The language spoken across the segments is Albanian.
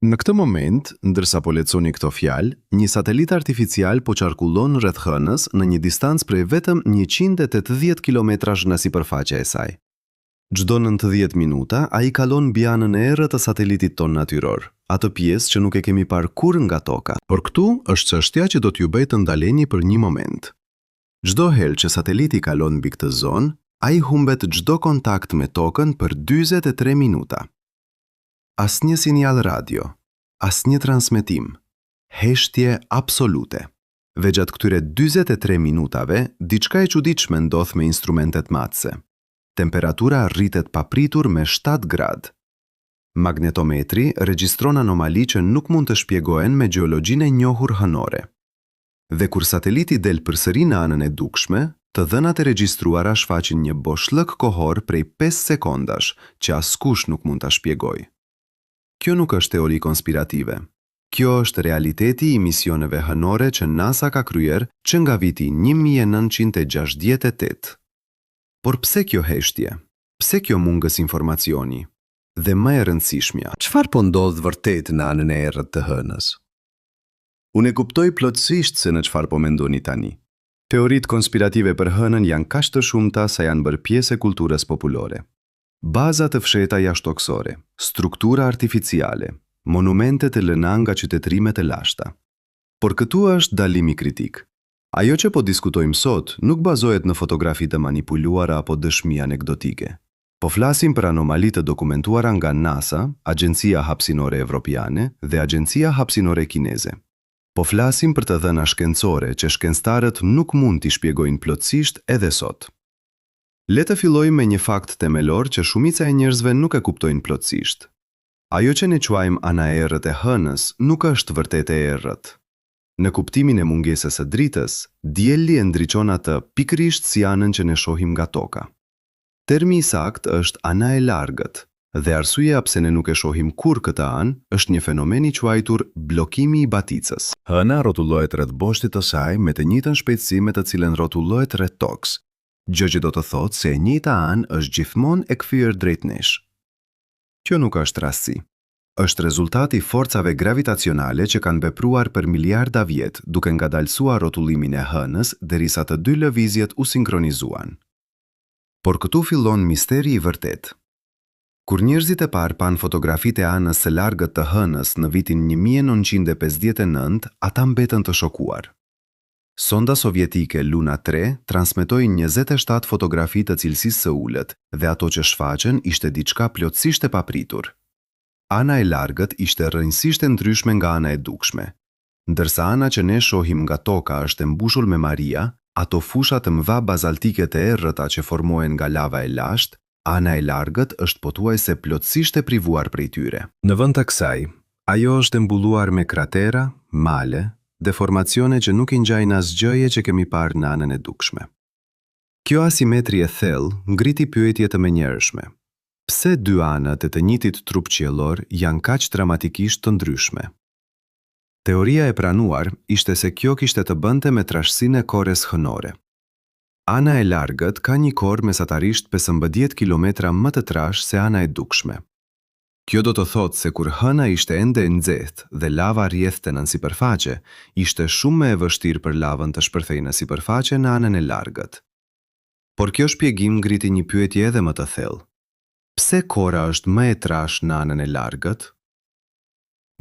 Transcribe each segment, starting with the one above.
Në këtë moment, ndërsa po lexoni këto fjalë, një satelit artificial po qarkullon rreth Hënës në një distancë prej vetëm 180 kilometrash nga sipërfaqja e saj. Çdo 90 minuta, ai kalon mbi anën e errët të satelitit tonë natyror, atë pjesë që nuk e kemi parë kurrë nga Toka. Por këtu është çështja që do t'ju bëjë të ndaleni për një moment. Çdo herë që sateliti kalon mbi këtë zonë, ai humbet çdo kontakt me Tokën për 43 minuta. Asnjë sinjal radio, asnjë transmetim, heshtje absolute. Dhe gjatë këtyre 43 minutave, diçka e çuditshme ndodh me instrumentet matëse. Temperatura rritet papritur me 7 gradë. Magnetometri regjistron anomali që nuk mund të shpjegohen me gjeologjinë e njohur hënore. Dhe kur sateliti del përsëri në anën e dukshme, të dhënat e regjistruara shfaqin një boshllëk kohor prej 5 sekondash që askush nuk mund ta shpjegojë. Kjo nuk është teori konspirative. Kjo është realiteti i misioneve hënore që NASA ka kryer që nga viti 1968. Por pse kjo heshtje? Pse kjo mungesë informacioni? Dhe më e rëndësishmja, Çfarë po ndodh vërtet në anën e errët të hënës? Unë e kuptoj plotësisht se në çfarë po mendoni tani. Teoritë konspirative për hënën janë kaq të shumta sa janë bërë pjesë e kulturës popullore. Baza të fshehta jashtëtokësore, struktura artificiale, monumente të lëna nga qytetërime të lashta. Por këtu është dallimi kritik. Ajo që po diskutojmë sot nuk bazohet në fotografi të manipuluara apo dëshmi anekdotike. Po flasim për anomali të dokumentuara nga NASA, Agjencia Hapësinore Evropiane dhe Agjencia Hapësinore Kineze. Po flasim për të dhëna shkencore që shkencëtarët nuk mund t'i shpjegojnë plotësisht edhe sot. Le të fillojmë me një fakt themelor që shumica e njerëzve nuk e kuptojnë plotësisht. Ajo që ne quajmë ana e errët e hënës nuk është vërtet e errët. Në kuptimin e mungesës së dritës, dielli e ndriçon atë pikërisht si anën që ne shohim nga toka. Termi i saktë është ana e largët, dhe arsyeja pse ne nuk e shohim kurrë këtë anë është një fenomen i quajtur bllokimi i baticës. Hëna rrotullohet rreth boshtit të saj me të njëjtën shpejtësi me të cilën rrotullohet rreth tokës, gjë që do të thotë se e njëjta anë është gjithmonë e kthyer drejt nesh. Kjo nuk është rastësi. Është rezultat i forcave gravitacionale që kanë vepruar për miliarda vjet, duke ngadalësuar rrotullimin e hënës derisa të dy lëvizjet u sinkronizuan. Por këtu fillon misteri i vërtetë. Kur njerëzit e parë panë fotografitë e anës së largët të hënës në vitin 1959, ata mbetën të shokuar. Sonda sovjetike Luna 3 transmetoi 27 fotografi të cilësisë së ulët dhe ato që shfaqën ishte diçka plotësisht e papritur. Ana e largët ishte rrënjësisht e ndryshme nga ana e dukshme. Ndërsa ana që ne shohim nga toka është e mbushur me maria, ato fusha të mëdha bazaltike të errëta që formohen nga lava e lashtë, ana e largët është pothuajse plotësisht e privuar prej tyre. Në vend të kësaj, ajo është e mbuluar me kratera, male dhe formacione që nuk i ngjajnë asgjëje që kemi parë në anën e dukshme. Kjo asimetri e thellë ngriti pyetje të menjëhershme. Pse dy anët e të njëjtit trup qiellor janë kaq dramatikisht të ndryshme? Teoria e pranuar ishte se kjo kishte të bënte me trashësinë e kores hënore. Ana e largët ka një korë mesatarisht 15 kilometra më të trashë se ana e dukshme. Kjo do të thotë se kur hëna ishte ende e nxehtë dhe lava rrjedhte nën sipërfaqe, ishte shumë më e vështirë për lavën të shpërthejë në sipërfaqe në anën e largët. Por kjo shpjegim ngriti një pyetje edhe më të thellë. Pse kora është më e trashë në anën e largët?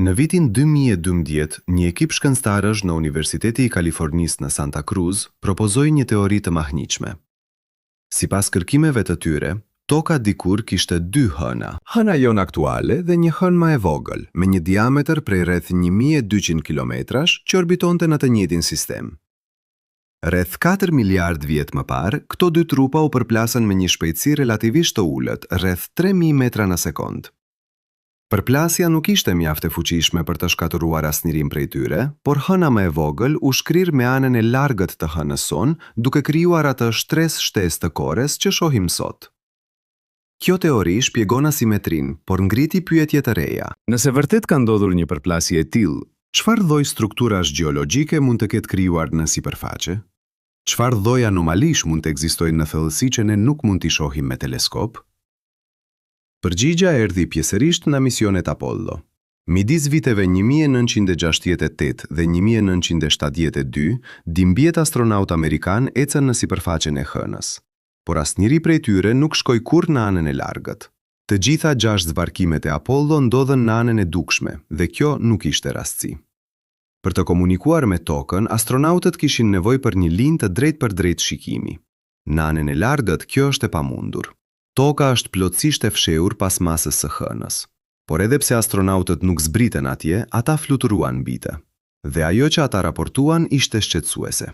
Në vitin 2012, një ekip shkencëtarësh në Universiteti i Kalifornisë në Santa Cruz propozoi një teori të mahnitshme. Sipas kërkimeve të tyre, Toka dikur kishte dy hëna. Hëna jonë aktuale dhe një hënë më e vogël, me një diametër prej rreth 1200 kilometrash, që orbitonte në të njëjtin sistem. Rreth 4 miliard vjet më parë, këto dy trupa u përplasën me një shpejtësi relativisht të ulët, rreth 3000 metra në sekondë. Përplasja nuk ishte mjaft e fuqishme për të shkatërruar asnjërin prej tyre, por hëna më e vogël u shkrirë me anën e largët të hënës sonë, duke krijuar atë shtresë shtesë të kores që shohim sot. Kjo teori shpjegon asimetrinë, por ngriti pyetje të reja. Nëse vërtet ka ndodhur një përplasje e tillë, çfarë lloj strukturash gjeologjike mund të ketë krijuar në sipërfaqe? Çfarë lloj anomalish mund të ekzistojnë në thellësi që ne nuk mund t'i shohim me teleskop? Përgjigja erdhi pjesërisht nga misionet Apollo. Midis viteve 1968 dhe 1972, 12 astronautë amerikanë ecën në sipërfaqen e Hënës. Por asnjëri prej tyre nuk shkoi kurrë në anën e largët. Të gjitha gjashtë zbarkimet e Apollo ndodhën në anën e dukshme dhe kjo nuk ishte rastësi. Për të komunikuar me Tokën, astronautët kishin nevojë për një linjë të drejtpërdrejtë shikimi. Në anën e largët, kjo është e pamundur. Toka është plotësisht e fshehur pas masës së Hënës. Por edhe pse astronautët nuk zbritën atje, ata fluturuan mbi të. Dhe ajo që ata raportuan ishte shqetësuese.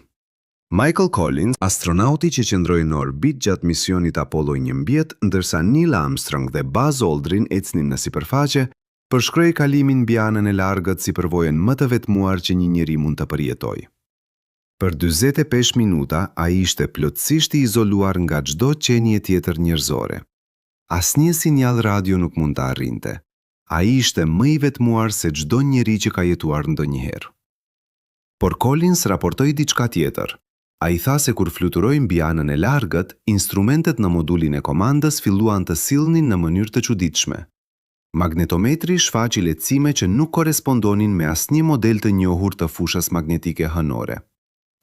Michael Collins, astronauti që qëndroi në orbitë gjatë misionit Apollo 11, ndërsa Neil Armstrong dhe Buzz Aldrin ecnin në sipërfaqe, përshkroi kalimin mbi anën e largët si përvojën më të vetmuar që një njeri mund të përjetojë. Për 45 minuta ai ishte plotësisht i izoluar nga çdo qenie tjetër njerëzore. Asnjë sinjal radio nuk mund ta arrinte. Ai ishte më i vetmuar se çdo njeri që ka jetuar ndonjëherë. Por Collins raportoi diçka tjetër. Ai tha se kur fluturoi mbi anën e largët, instrumentet në modulin e komandës filluan të sillnin në mënyrë të çuditshme. Magnetometri shfaqi lehtësime që nuk korrespondonin me asnjë model të njohur të fushës magnetike hënore.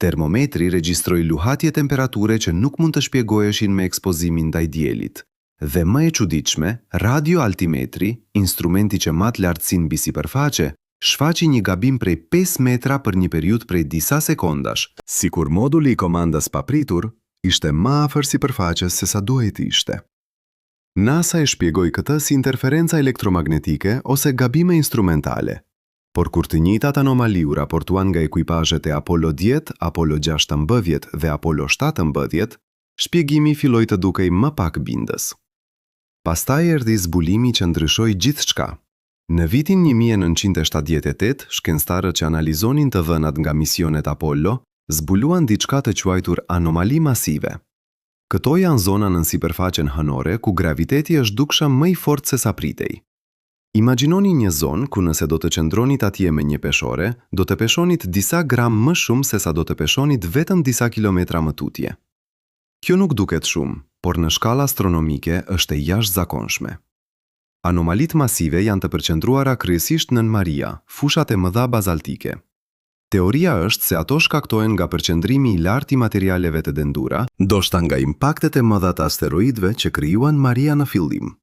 Termometri regjistroi luhatje temperature që nuk mund të shpjegoheshin me ekspozimin ndaj diellit. Dhe më e çuditshme, radio-altimetri, instrumenti që mat lartësinë mbi sipërfaqe, shfaqi një gabim prej 5 metra për një periudhë prej disa sekondash, sikur moduli i komandës papritur ishte më afër sipërfaqes sesa duhej të ishte. NASA e shpjegoi këtë si interferenca elektromagnetike ose gabime instrumentale. Por kur të njëjtat anomali u raportuan nga ekuipazhet e Apollo 10, Apollo 16 dhe Apollo 17, shpjegimi filloi të dukej më pak bindës. Pastaj erdhi zbulimi që ndryshoi gjithçka. Në vitin 1978, shkencëtarët që analizonin të dhënat nga misionet Apollo zbuluan diçka të quajtur anomali masive. Këto janë zona nën sipërfaqen hënore ku graviteti është dukshëm më i fortë sesa pritej. Imagjinoni një zonë ku nëse do të qëndronit atje me një peshore, do të peshonit disa gram më shumë sesa do të peshonit vetëm disa kilometra më tutje. Kjo nuk duket shumë, por në shkallë astronomike është e jashtëzakonshme. Anomalitë masive janë të përqendruara kryesisht nën Maria, fushat e mëdha bazaltike. Teoria është se ato shkaktohen nga përqendrimi i lartë i materialeve të dendura, ndoshta nga impaktet e mëdha të asteroidëve që krijuan Maria në fillim.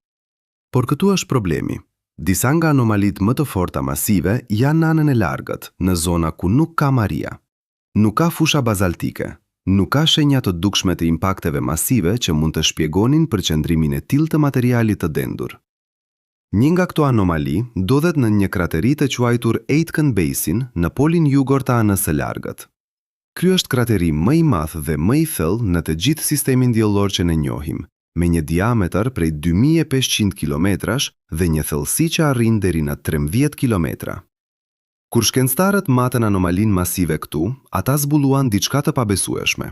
Por këtu është problemi. Disa nga anomalitë më të forta masive janë në anën e largët, në zona ku nuk ka Maria. Nuk ka fusha bazaltike, nuk ka shenja të dukshme të impakteve masive që mund të shpjegonin përqendrimin e tillë të materialit të dendur. Një nga këto anomali ndodhet në një krateri të quajtur Aitken Basin në polin jugor të anës së largët. Ky është krateri më i madh dhe më i thellë në të gjithë sistemin diellor që ne njohim, me një diametër prej 2500 kilometrash dhe një thellësi që arrin deri në 13 kilometra. Kur shkencëtarët matën anomalinë masive këtu, ata zbuluan diçka të pabesueshme.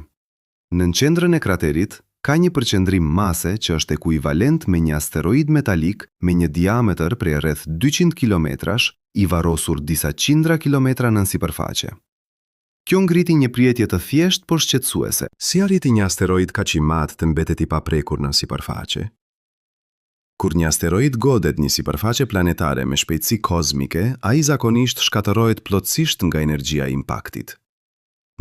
Nën qendrën e kraterit ka një përqendrim mase që është ekuivalent me një asteroid metalik me një diametër prej rreth 200 kilometrash, i varrosur disa qindra kilometra nën sipërfaqe. Kjo ngriti një pyetje të thjeshtë por shqetësuese. Si arriti një asteroid kaq i madh të mbetet i paprekur nën sipërfaqe? Kur një asteroid godet një sipërfaqe planetare me shpejtësi kozmike, ai zakonisht shkatërrohet plotësisht nga energjia e impaktit.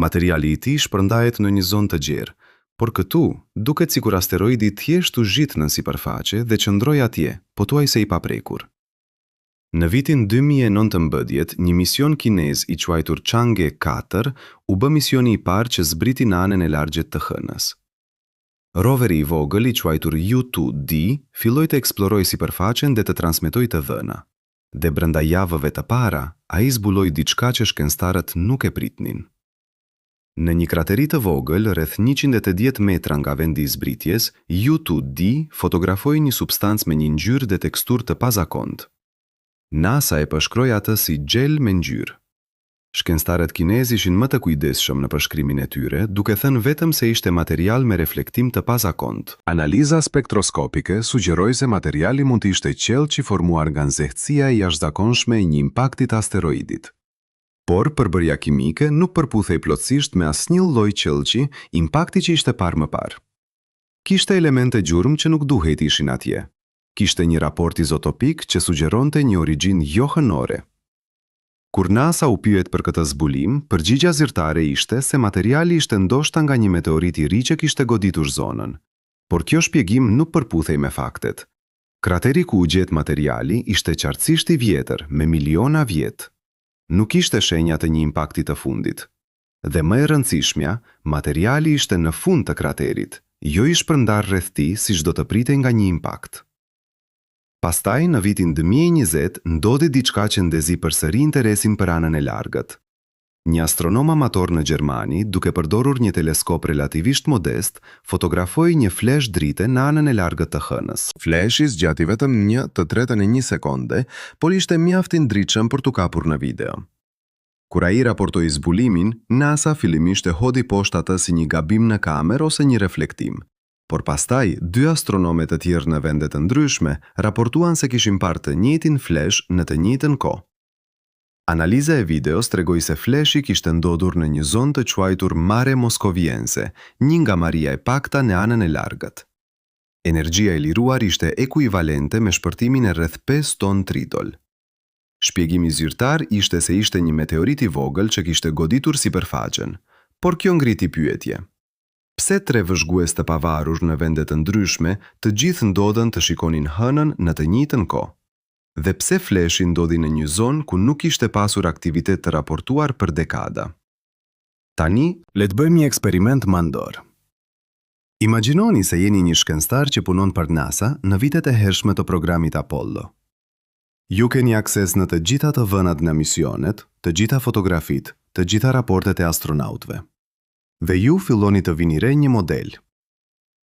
Materiali i tij shpërndahet në një zonë të gjerë, por këtu, duket sikur asteroidi thjesht u zhyt nën sipërfaqe dhe qëndroi atje, pothuajse i paprekur. Në vitin 2019, një mision kinez i quajtur Chang'e 4 u bë misioni i parë që zbriti në anën e largët të Hënës. Roveri i vogël i quajtur Yutu-D filloi të eksplorojë sipërfaqen dhe të transmetojë të dhëna. Dhe brenda javëve të para, ai zbuloi diçka që shkencëtarët nuk e pritnin. Në një krateri të vogël, rreth 180 metra nga vendi i zbritjes, Yutu-D fotografoi një substancë me një ngjyrë dhe teksturë të pazakontë. NASA e përshkroi atë si xhel me ngjyrë. Shkencëtarët kinezë ishin më të kujdesshëm në përshkrimin e tyre, duke thënë vetëm se ishte material me reflektim të pazakontë. Analiza spektroskopike sugjeroi se materiali mund të ishte qelq i formuar nga nxehtësia e jashtëzakonshme e një impakti të asteroidit. Por përbërja kimike nuk përputhej plotësisht me asnjë lloj qelqi impakti që ishte parë më parë. Kishte elemente gjurmë që nuk duhej të ishin atje. Kishte një raport izotopik që sugjeronte një origjinë jo-hënore. Kur NASA u pyet për këtë zbulim, përgjigja zyrtare ishte se materiali ishte ndoshta nga një meteorit i ri që kishte goditur zonën. Por kjo shpjegim nuk përputhej me faktet. Krateri ku u gjet materiali ishte qartësisht i vjetër, me miliona vjet. Nuk kishte shenja të një impakti të fundit. Dhe më e rëndësishmja, materiali ishte në fund të kraterit, jo i shpërndarë rreth tij siç do të pritej nga një impakt. Pastaj, në vitin 2020, ndodhi diçka që ndezi përsëri interesin për anën e largët. Një astronom amator në Gjermani, duke përdorur një teleskop relativisht modest, fotografoi një flesh drite në anën e largët të Hënës. Fleshi zgjati vetëm një të tretën e një sekonde, por ishte mjaft i ndritshëm për t'u kapur në video. Kur ai raportoi zbulimin, NASA fillimisht e hodhi poshtë atë si një gabim në kamerë ose një reflektim. Por pastaj, dy astronome të tjerë në vende të ndryshme raportuan se kishin parë të njëjtin flesh në të njëjtën kohë. Analiza e videos tregoi se fleshi kishte ndodhur në një zonë të quajtur Mare Moscoviense, një nga maria e pakta në anën e largët. Energjia e liruar ishte ekuivalente me shpërthimin e rreth 5 ton tritol. Shpjegimi zyrtar ishte se ishte një meteorit i vogël që kishte goditur sipërfaqen, por kjo ngriti pyetje. Pse tre vëzhgues të pavarur në vende të ndryshme të gjithë ndodhën të shikonin hënën në të njëjtën kohë? Dhe pse fleshi ndodhi në një zonë ku nuk kishte pasur aktivitet të raportuar për dekada? Tani, Le të bëjmë një eksperiment mendor. Imagjinoni se jeni një shkencëtar që punon për NASA në vitet e hershme të programit Apollo. Ju keni akses në të gjitha të dhënat nga misionet, të gjitha fotografitë, të gjitha raportet e astronautëve. Dhe ju filloni të vini re një model.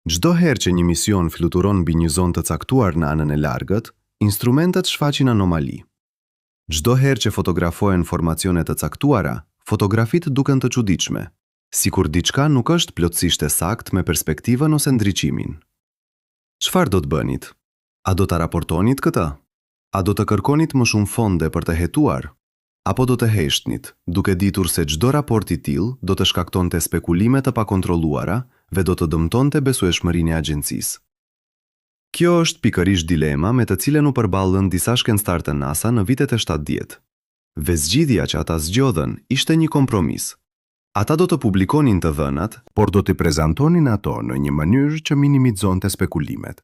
Çdo herë që një mision fluturon mbi një zonë të caktuar në anën e largët, instrumentet shfaqin anomali. Çdo herë që fotografohen formacione të caktuara, fotografitë duken të çuditshme, sikur diçka nuk është plotësisht e saktë me perspektivën ose ndriçimin. Çfarë do të bënit? A do ta raportonit këtë? A do të kërkonit më shumë fonde për të hetuar? Apo do të heshtnit, duke ditur se çdo raport i tillë do të shkaktonte spekulime të pakontrolluara dhe do të dëmtonte besueshmërinë e agjencisë? Kjo është pikërisht dilema me të cilën u përballën disa shkencëtarë të NASA në vitet e 70. Dhe zgjidhja që ata zgjodhën ishte një kompromis. Ata do të publikonin të dhënat, por do t'i prezantonin ato në një mënyrë që minimizonte spekulimet.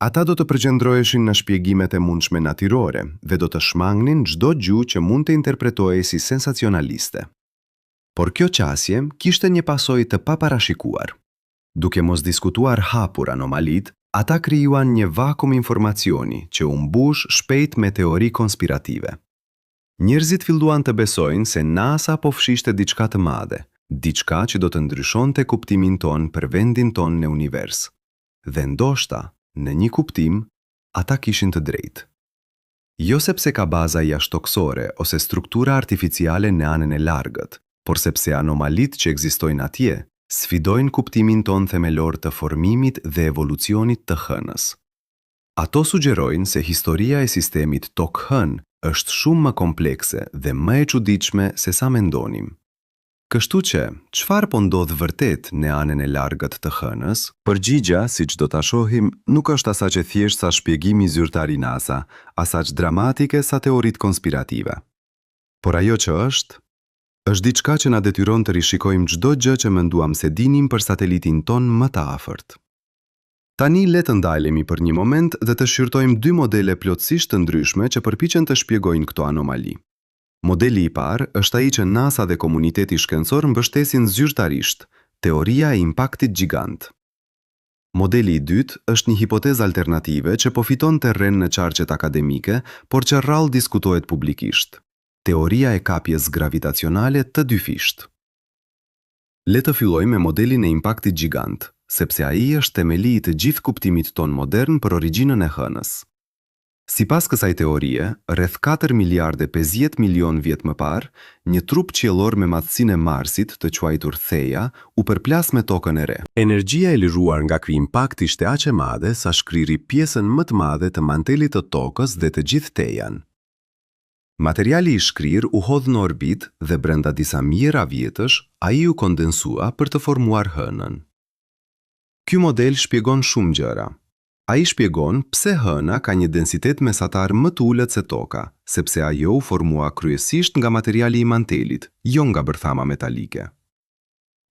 Ata do të përqendroheshin në shpjegimet e mundshme natyrore dhe do të shmangnin çdo gjuhë që mund të interpretohej si sensacionaliste. Por kjo qasje kishte një pasojë të paparashikuar. Duke mos diskutuar hapur anomalitë, ata krijuan një vakum informacioni që u mbush shpejt me teori konspirative. Njerëzit filluan të besojnë se NASA po fshihte diçka të madhe, diçka që do të ndryshonte kuptimin tonë për vendin tonë në univers. Dhe ndoshta, në një kuptim, ata kishin të drejtë. Jo sepse ka baza jashtëtokësore ose struktura artificiale në anën e largët, por sepse anomalitë që ekzistojnë atje sfidojnë kuptimin tonë themelor të formimit dhe evolucionit të hënës. Ato sugjerojnë se historia e sistemit Tokë-Hënë është shumë më komplekse dhe më e çuditshme se sa mendonim. Kështu që, çfarë po ndodh vërtet në anën e largët të hënës? Përgjigja, siç do ta shohim, nuk është as aq e thjeshtë sa shpjegimi zyrtar i NASA, as aq dramatike sa teoritë konspirative. Por ajo që është, është diçka që na detyron të rishikojmë çdo gjë që menduam se dinim për satelitin tonë më të afërt. Tani le të ndalemi për një moment dhe të shqyrtojmë dy modele plotësisht të ndryshme që përpiqen të shpjegojnë këto anomali. Modeli i parë është ai që NASA dhe komuniteti shkencor mbështesin zyrtarisht, teoria e impaktit gjigant. Modeli i dytë është një hipotezë alternative që po fiton terren në qarqet akademike, por që rrallë diskutohet publikisht, teoria e kapjes gravitacionale të dyfishtë. Le të fillojmë me modelin e impaktit gjigant, sepse ai është themeli i të gjithë kuptimit tonë modern për origjinën e hënës. Sipas kësaj teorie, rreth 4 miliardë e 50 milionë vjet më parë, një trup qiellor me madhësinë e Marsit, të quajtur Theia, u përplas me Tokën e re. Energjia e liruar nga ky impakt ishte aq e madhe sa shkriri pjesën më të madhe të mantelit të Tokës dhe të gjithë Theian. Materiali i shkrirë u hodh në orbitë dhe brenda disa mijëra vjetësh ai u kondensua për të formuar Hënën. Ky model shpjegon shumë gjëra. Ai shpjegon pse Hëna ka një densitet mesatar më të ulët se Toka, sepse ajo u formua kryesisht nga materiali i mantelit, jo nga bërthama metalike.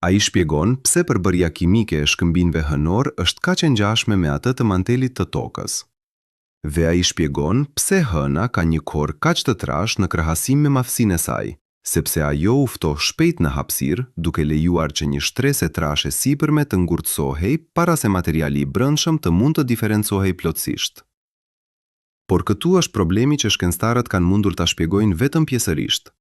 Ai shpjegon pse përbërja kimike e shkëmbinjve hënorë është kaq e ngjashme me atë të mantelit të Tokës. Dhe ai shpjegon pse Hëna ka një korë kaq të trashë në krahasim me madhësinë e saj, sepse ajo u ftoh shpejt në hapësirë, duke lejuar që një shtresë e trashë e sipërme të ngurtësohej para se materiali i brendshëm të mund të diferencohej plotësisht. Por këtu është problemi që shkencëtarët kanë mundur ta shpjegojnë vetëm pjesërisht.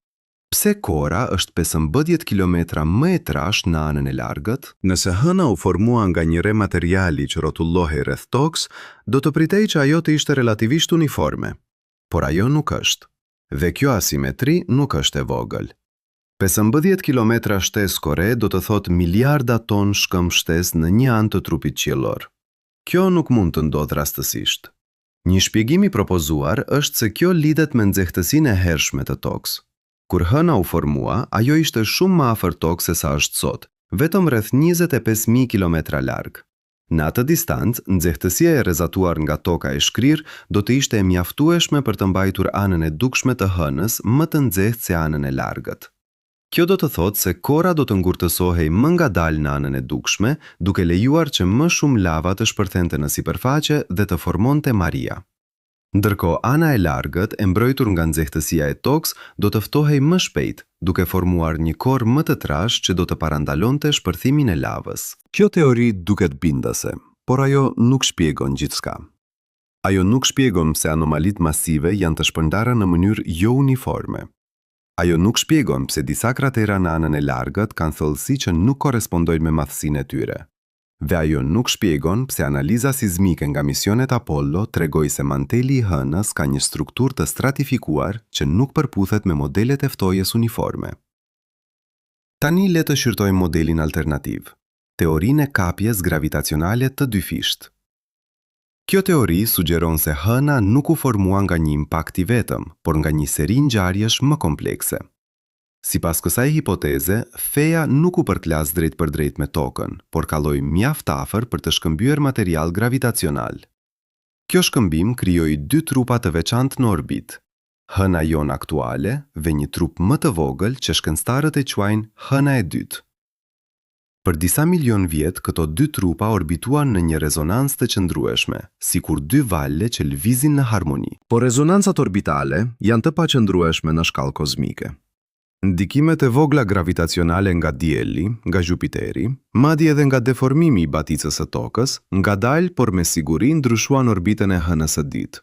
Pse kora është 15 kilometra më e trashë në anën e largët? Nëse Hëna u formua nga një re materiali që rrotullohej rreth Tokës, do të pritej që ajo të ishte relativisht uniforme. Por ajo nuk është. Dhe kjo asimetri nuk është e vogël. 15 kilometra shtesë kore do të thotë miliarda ton shkëmb shtesë në një anë të trupit qiellor. Kjo nuk mund të ndodhë rastësisht. Një shpjegim i propozuar është se kjo lidhet me nxehtësinë e hershme të Tokës. Kur Hëna u formua, ajo ishte shumë më afër Tokës se sa është sot, vetëm rreth 25,000 kilometra larg. Në atë distancë, nxehtësia e rrezatuar nga Toka e shkrirë do të ishte e mjaftueshme për të mbajtur anën e dukshme të Hënës më të nxehtë se anën e largët. Kjo do të thotë se kora do të ngurtësohej më ngadalë në anën e dukshme, duke lejuar që më shumë lava të shpërthente në sipërfaqe dhe të formonte maria. Ndërkohë, ana e largët, e mbrojtur nga nxehtësia e Tokës, do të ftohej më shpejt, duke formuar një korë më të trashë që do të parandalonte shpërthimin e lavës. Kjo teori duket bindëse, por ajo nuk shpjegon gjithçka. Ajo nuk shpjegon pse anomalitë masive janë të shpërndara në mënyrë jouniforme. Ajo nuk shpjegon pse disa kratera në anën e largët kanë thellësi që nuk korrespondojnë me madhësinë e tyre. Dhe ajo nuk shpjegon pse analiza sizmike nga misionet Apollo tregoi se manteli i Hënës ka një strukturë të stratifikuar që nuk përputhet me modelet e ftohjes uniforme. Tani le të shqyrtojmë modelin alternativ, teorinë e kapjes gravitacionale të dyfishtë. Kjo teori sugjeron se Hëna nuk u formua nga një impakt i vetëm, por nga një seri ngjarjesh më komplekse. Sipas kësaj hipoteze, Theia nuk u përplas drejtpërdrejt me Tokën, por kaloi mjaft afër për të shkëmbyer material gravitacional. Kjo shkëmbim krijoi dy trupa të veçantë në orbitë, Hëna jonë aktuale dhe një trup më të vogël që shkencëtarët e quajnë Hëna e dytë. Për disa milionë vjet këto dy trupa orbituan në një rezonancë të qëndrueshme, sikur dy valë që lëvizin në harmoni. Por rezonancat orbitale janë të paqëndrueshme në shkallë kozmike. Ndikimet e vogla gravitacionale nga Dielli, nga Jupiteri, madje edhe nga deformimi i baticës së Tokës, ngadalë por me siguri ndryshuan orbitën e Hënës së dytë.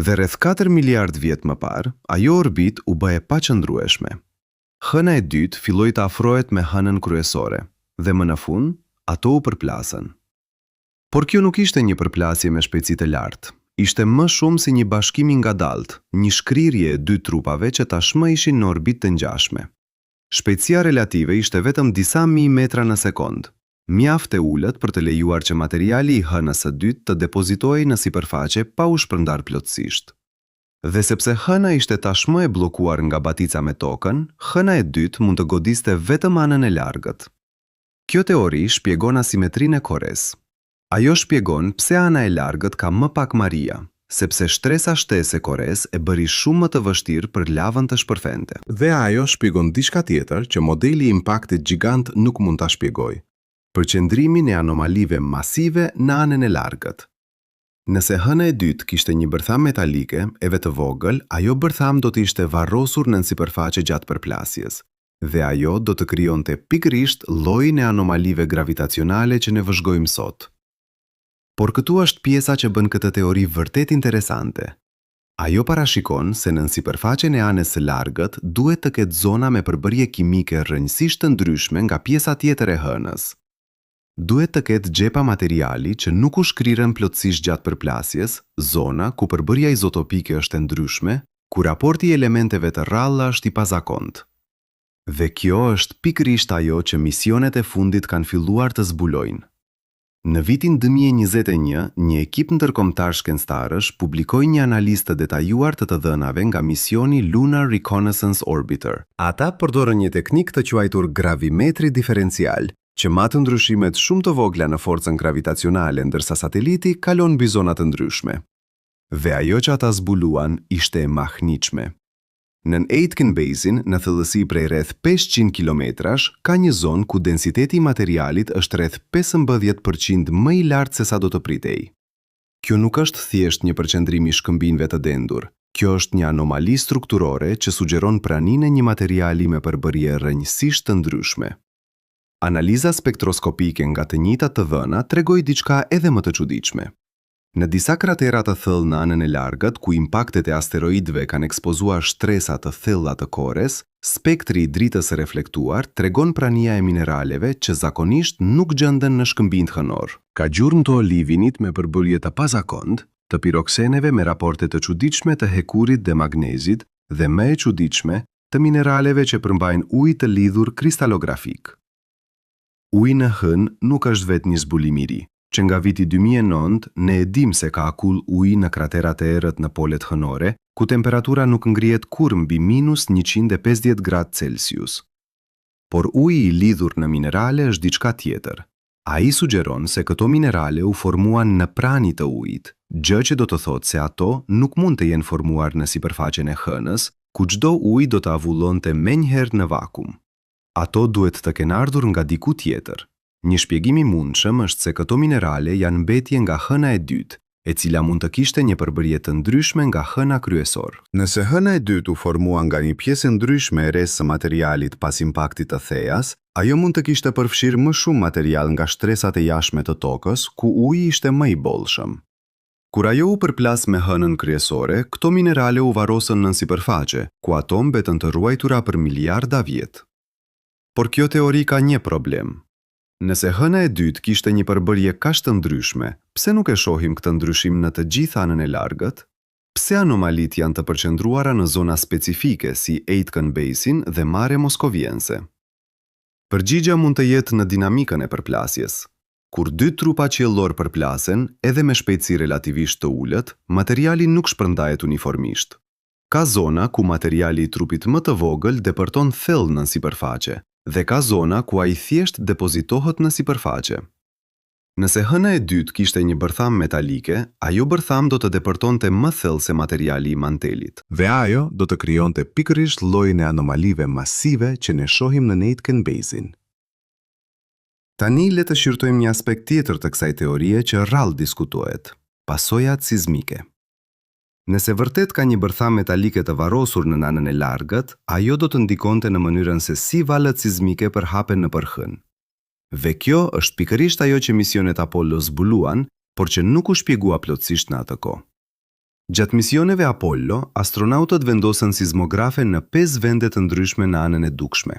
Dhe rreth katër miliardë vjet më parë, ajo orbitë u bë e paqëndrueshme. Hëna e dytë filloi të afrohet me hënën kryesore dhe më në fund, ato u përplasën. Por kjo nuk ishte një përplasje me shpejtësi të lartë. Ishte më shumë si një bashkim i ngadaltë, një shkrirje e dy trupave që tashmë ishin në orbitë të ngjashme. Shpejtësia relative ishte vetëm disa mijë metra në sekondë, mjaft e ulët për të lejuar që materiali i hënës së dytë të depozitohej në sipërfaqe pa u shpërndarë plotësisht. Dhe sepse Hëna ishte tashmë e bllokuar nga batica me Tokën, Hëna e dytë mund të godiste vetëm anën e largët. Kjo teori shpjegon asimetrinë e kores. Ajo shpjegon pse ana e largët ka më pak maria, sepse shtresa shtesë e kores e bëri shumë më të vështirë për lavën të shpërthente. Dhe ajo shpjegon diçka tjetër që modeli i impaktit gjigant nuk mund ta shpjegojë. Përqendrimin e anomalive masive në anën e largët. Nëse hëna e dytë kishte një bërthamë metalike, edhe të vogël, ajo bërthamë do të ishte varrosur nën sipërfaqe gjatë përplasjes. Dhe ajo do të krijonte pikërisht llojin e anomalive gravitacionale që ne vëzhgojmë sot. Por këtu është pjesa që bën këtë teori vërtet interesante. Ajo parashikon se nën sipërfaqen e anës së largët duhet të ketë zona me përbërje kimike rrënjësisht të ndryshme nga pjesa tjetër e hënës. Duhet të ketë xhepa materiali që nuk u shkrirën plotësisht gjatë përplasjes, zona ku përbërja izotopike është e ndryshme, ku raporti i elementeve të rralla është i pazakontë. Dhe kjo është pikërisht ajo që misionet e fundit kanë filluar të zbulojnë. Në vitin 2021, një ekip ndërkombëtar shkencëtarësh publikoi një analizë të detajuar të të dhënave nga misioni Lunar Reconnaissance Orbiter. Ata përdorën një teknikë të quajtur gravimetri diferencial, që matën ndryshimet shumë të vogla në forcën gravitacionale ndërsa sateliti kalon mbi zona të ndryshme. Dhe ajo që ata zbuluan ishte e mahnitshme. Nën Aitken Basin, në thellësi prej rreth 500 kilometrash, ka një zonë ku densiteti i materialit është rreth 15% më i lartë sesa do të pritej. Kjo nuk është thjesht një përqendrim i shkëmbinjve të dendur, kjo është një anomali strukturore që sugjeron praninë e një materiali me përbërje rrënjësisht të ndryshme. Analiza spektroskopike nga të njëjtat të dhëna tregoi diçka edhe më të çuditshme. Në disa kratera të thellë në anën e largët, ku impaktet e asteroidëve kanë ekspozuar shtresa të thella të kores, spektri i dritës së reflektuar tregon prania e mineraleve që zakonisht nuk gjenden në shkëmbinjtë hënorë. Ka gjurmë të olivinit me përbërje të pazakontë, të pirokseneve me raporte të çuditshme të hekurit dhe magnezit dhe më e çuditshme, të mineraleve që përmbajnë ujë të lidhur kristalografik. Uji në Hënë nuk është vetë një zbulim i ri. Që nga viti 2009, ne e dimë se ka akull uji në kraterat e errët në polet hënore, ku temperatura nuk ngrihet kurrë mbi minus 150 gradë Celsius. Por uji i lidhur në minerale është diçka tjetër. Ai sugjeron se këto minerale u formuan në prani të ujit, gjë që do të thotë se ato nuk mund të jenë formuar në sipërfaqen e Hënës, ku çdo ujë do të avullonte menjëherë në vakum. Ato duhet të kenë ardhur nga diku tjetër. Një shpjegim i mundshëm është se këto minerale janë mbetje nga hëna e dytë, e cila mund të kishte një përbërje të ndryshme nga hëna kryesor. Nëse hëna e dytë u formua nga një pjesë e ndryshme e resë së materialit pas impaktit të Theas, ajo mund të kishte përfshirë më shumë material nga shtresat e jashtme të Tokës, ku uji ishte më i bollshëm. Kur ajo u përplas me hënën kryesore, këto minerale u varrosën nën sipërfaqe, ku ato mbetën të ruajtura për miliarda vjet. Por kjo teori ka një problem. Nëse hëna e dytë kishte një përbërje kaq të ndryshme, pse nuk e shohim këtë ndryshim në të gjithë anën e largët? Pse anomalitë janë të përqendruara në zona specifike si Aitken Basin dhe Mare Moscoviense? Përgjigja mund të jetë në dinamikën e përplasjes. Kur dy trupa qiellorë përplasen, edhe me shpejtësi relativisht të ulët, materiali nuk shpërndahet uniformisht. Ka zona ku materiali i trupit më të vogël depërton thellë nën sipërfaqe, dhe ka zona ku ai thjesht depozitohet në sipërfaqe. Nëse hëna e dytë kishte një bërthamë metalike, ajo bërthamë do të depërtonte më thellë se materiali i mantelit. Dhe ajo do të krijonte pikërisht llojin e anomalive masive që ne shohim në Aitken Basin. Tani le të shqyrtojmë një aspekt tjetër të kësaj teorie që rrallë diskutohet, pasojat sizmike. Nëse vërtet ka një bërthamë metalike të varrosur në anën e largët, ajo do të ndikonte në mënyrën se si valët sizmike përhapen nëpër hënë. Dhe kjo është pikërisht ajo që misionet Apollo zbuluan, por që nuk u shpjegua plotësisht në atë kohë. Gjatë misioneve Apollo, astronautët vendosën sizmografe në pesë vende të ndryshme në anën e dukshme.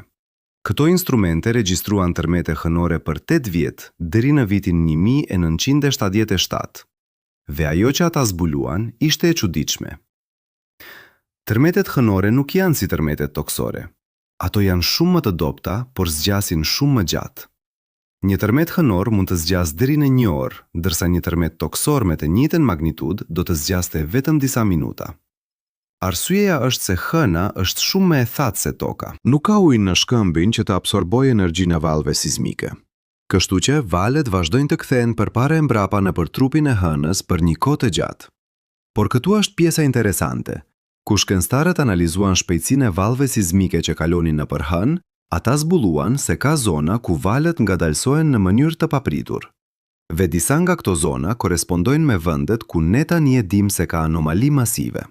Këto instrumente regjistruan tërmete hënore për 8 vjet, deri në vitin 1977. Dhe ajo që ata zbuluan ishte e çuditshme. Tërmetet hënore nuk janë si tërmetet tokësore. Ato janë shumë më të dobëta, por zgjasin shumë më gjatë. Një tërmet hënor mund të zgjasë deri në një orë, ndërsa një tërmet tokësor me të njëjtën magnitudë do të zgjaste vetëm disa minuta. Arsyeja është se hëna është shumë më e thatë se toka. Nuk ka ujë në shkëmbin që të absorbojë energjinë e valëve sizmike. Kështu që valët vazhdojnë të kthehen përpara e mbrapa nëpër trupin e hënës për një kohë të gjatë. Por këtu është pjesa interesante. Kur shkencëtarët analizuan shpejtësinë e valëve sizmike që kalonin nëpër hënë, ata zbuluan se ka zona ku valët ngadalësohen në mënyrë të papritur. Dhe disa nga këto zona korrespondojnë me vendet ku ne tani e dimë se ka anomali masive.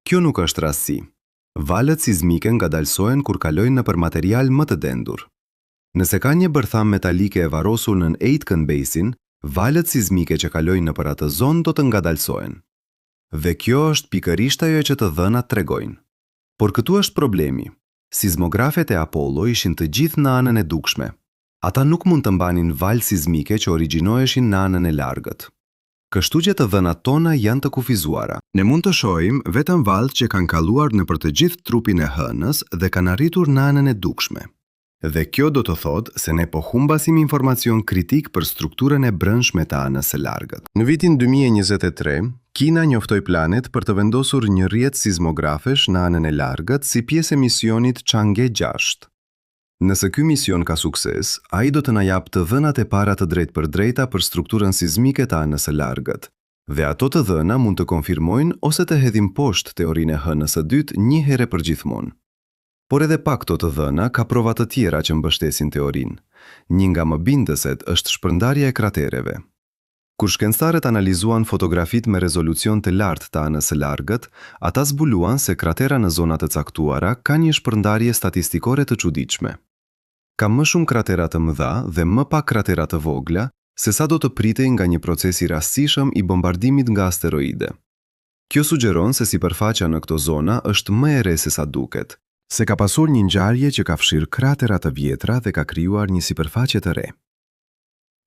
Kjo nuk është rastësi. Valët sizmike ngadalësohen kur kalojnë nëpër material më të dendur. Nëse ka një bërthamë metalike e varrosur nën Aitken Basin, valët sizmike që kalojnë nëpër atë zonë do të ngadalësohen. Dhe kjo është pikërisht ajo që të dhënat tregojnë. Por këtu është problemi. Sizmografet e Apollo ishin të gjithë në anën e dukshme. Ata nuk mund të mbanin valë sizmike që origjinoheshin në anën e largët. Kështu që të dhënat tona janë të kufizuara. Ne mund të shohim vetëm valët që kanë kaluar nëpër të gjithë trupin e hënës dhe kanë arritur në anën e dukshme. Dhe kjo do të thotë se ne po humbasim informacion kritik për strukturën e brendshme të anës së largët. Në vitin 2023, Kina njoftoi planet për të vendosur një rrjet sizmografesh në anën e largët si pjesë e misionit Chang'e 6. Nëse ky mision ka sukses, ai do të na japë të dhënat e para të drejtpërdrejta për strukturën sizmike të anës së largët. Dhe ato të dhëna mund të konfirmojnë ose të hedhin poshtë teorinë e hënës së dytë një herë e përgjithmonë. Por edhe pa këto të dhëna, ka prova të tjera që mbështesin teorinë. Një nga më bindëset është shpërndarja e kratereve. Kur shkencëtarët analizuan fotografitë me rezolucion të lartë të anës së largët, ata zbuluan se kratera në zona të caktuara kanë një shpërndarje statistikore të çuditshme. Ka më shumë kratera të mëdha dhe më pak kratera të vogla, sesa do të pritej nga një proces i rastësishëm i bombardimit nga asteroide. Kjo sugjeron se sipërfaqja në këto zona është më e re sesa duket, se ka pasur një ngjarje që ka fshirë kratera të vjetra dhe ka krijuar një sipërfaqe të re.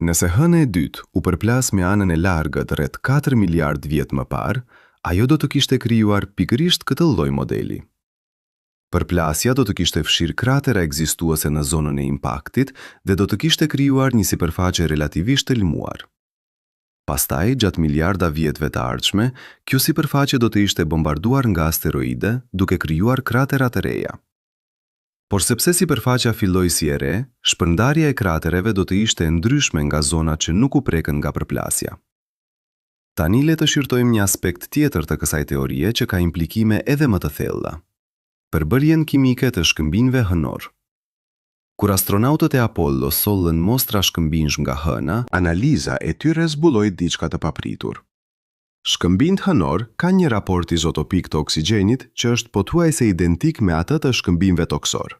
Nëse Hëna e dytë u përplas me anën e largët rreth katër miliardë vjet më parë, ajo do të kishte krijuar pikërisht këtë lloj modeli. Përplasja do të kishte fshirë kratera ekzistuese në zonën e impaktit dhe do të kishte krijuar një sipërfaqe relativisht të lëmuar. Pastaj, gjatë miliarda vjetëve të ardhshme, kjo sipërfaqe do të ishte bombarduar nga asteroide, duke krijuar kratera të reja. Por sepse sipërfaqja filloi si e re, shpërndarja e kratereve do të ishte e ndryshme nga zonat që nuk u prekën nga përplasja. Tani le të shqyrtojmë një aspekt tjetër të kësaj teorie që ka implikime edhe më të thella. Përbërjen kimike të shkëmbinjve hënorë. Kur astronautët e Apollo sollën mostra shkëmbinjsh nga Hëna, Analiza e tyre zbuloi diçka të papritur. Shkëmbinjtë hënorë kanë një raport izotopik të oksigjenit që është pothuajse identik me atë të shkëmbinjve tokësorë.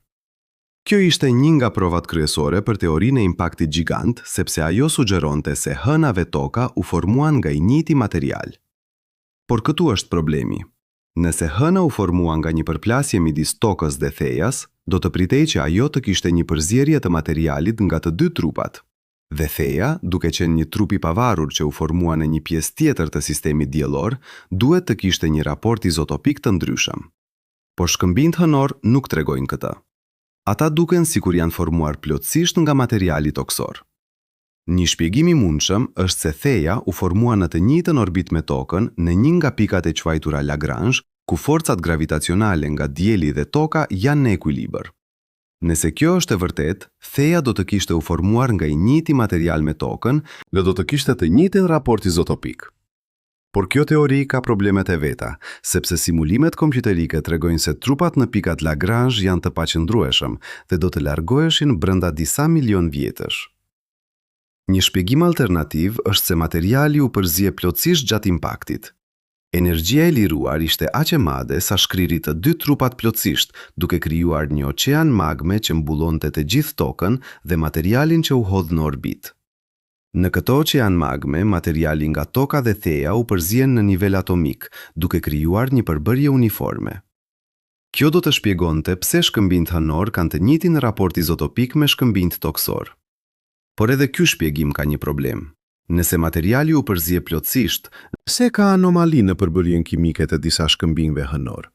Kjo ishte një nga provat kryesore për teorinë e impaktit gjigant, sepse ajo sugjeronte se Hëna dhe Toka u formuan nga i njëjti material. Por këtu është problemi. Nëse Hëna u formua nga një përplasje midis Tokës dhe Thejas, do të pritej që ajo të kishte një përzierje të materialit nga të dy trupat. Dhe Theja, duke qenë një trup i pavarur që u formua në një pjesë tjetër të sistemit diellor, duhet të kishte një raport izotopik të ndryshëm. Por shkëmbinjtë hënorë nuk tregojnë këtë. Ata duken sikur janë formuar plotësisht nga materiali tokësor. Një shpjegim i mundshëm është se Theja u formua në të njëjtën orbitë me Tokën në një nga pikat e quajtura Lagrange, ku forcat gravitacionale nga Dielli dhe Toka janë në ekuilibër. Nëse kjo është e vërtetë, Theja do të kishte u formuar nga i njëjti material me Tokën dhe do të kishte të njëjtin raport izotopik. Por kjo teori ka problemet e veta, sepse simulimet kompjuterike tregojnë se trupat në pikat Lagrange janë të paqëndrueshëm dhe do të largoheshin brenda disa milionë vjetësh. Një shpjegim alternativ është se materiali u përzie plotësisht gjatë impaktit. Energjia e liruar ishte aq e madhe sa shkriri të dy trupat plotësisht, duke krijuar një oqean magme që mbulonte të gjithë Tokën dhe materialin që u hodh në orbitë. Në këtë oqean magme, materiali nga Toka dhe Theja u përzien në nivel atomik, duke krijuar një përbërje uniforme. Kjo do të shpjegonte pse shkëmbinjtë hënorë kanë të njëjtin raport izotopik me shkëmbinjtë tokësorë. Por edhe ky shpjegim ka një problem. Nëse materiali u përzie plotësisht, Pse ka anomali në përbërjen kimike të disa shkëmbinjve hënorë?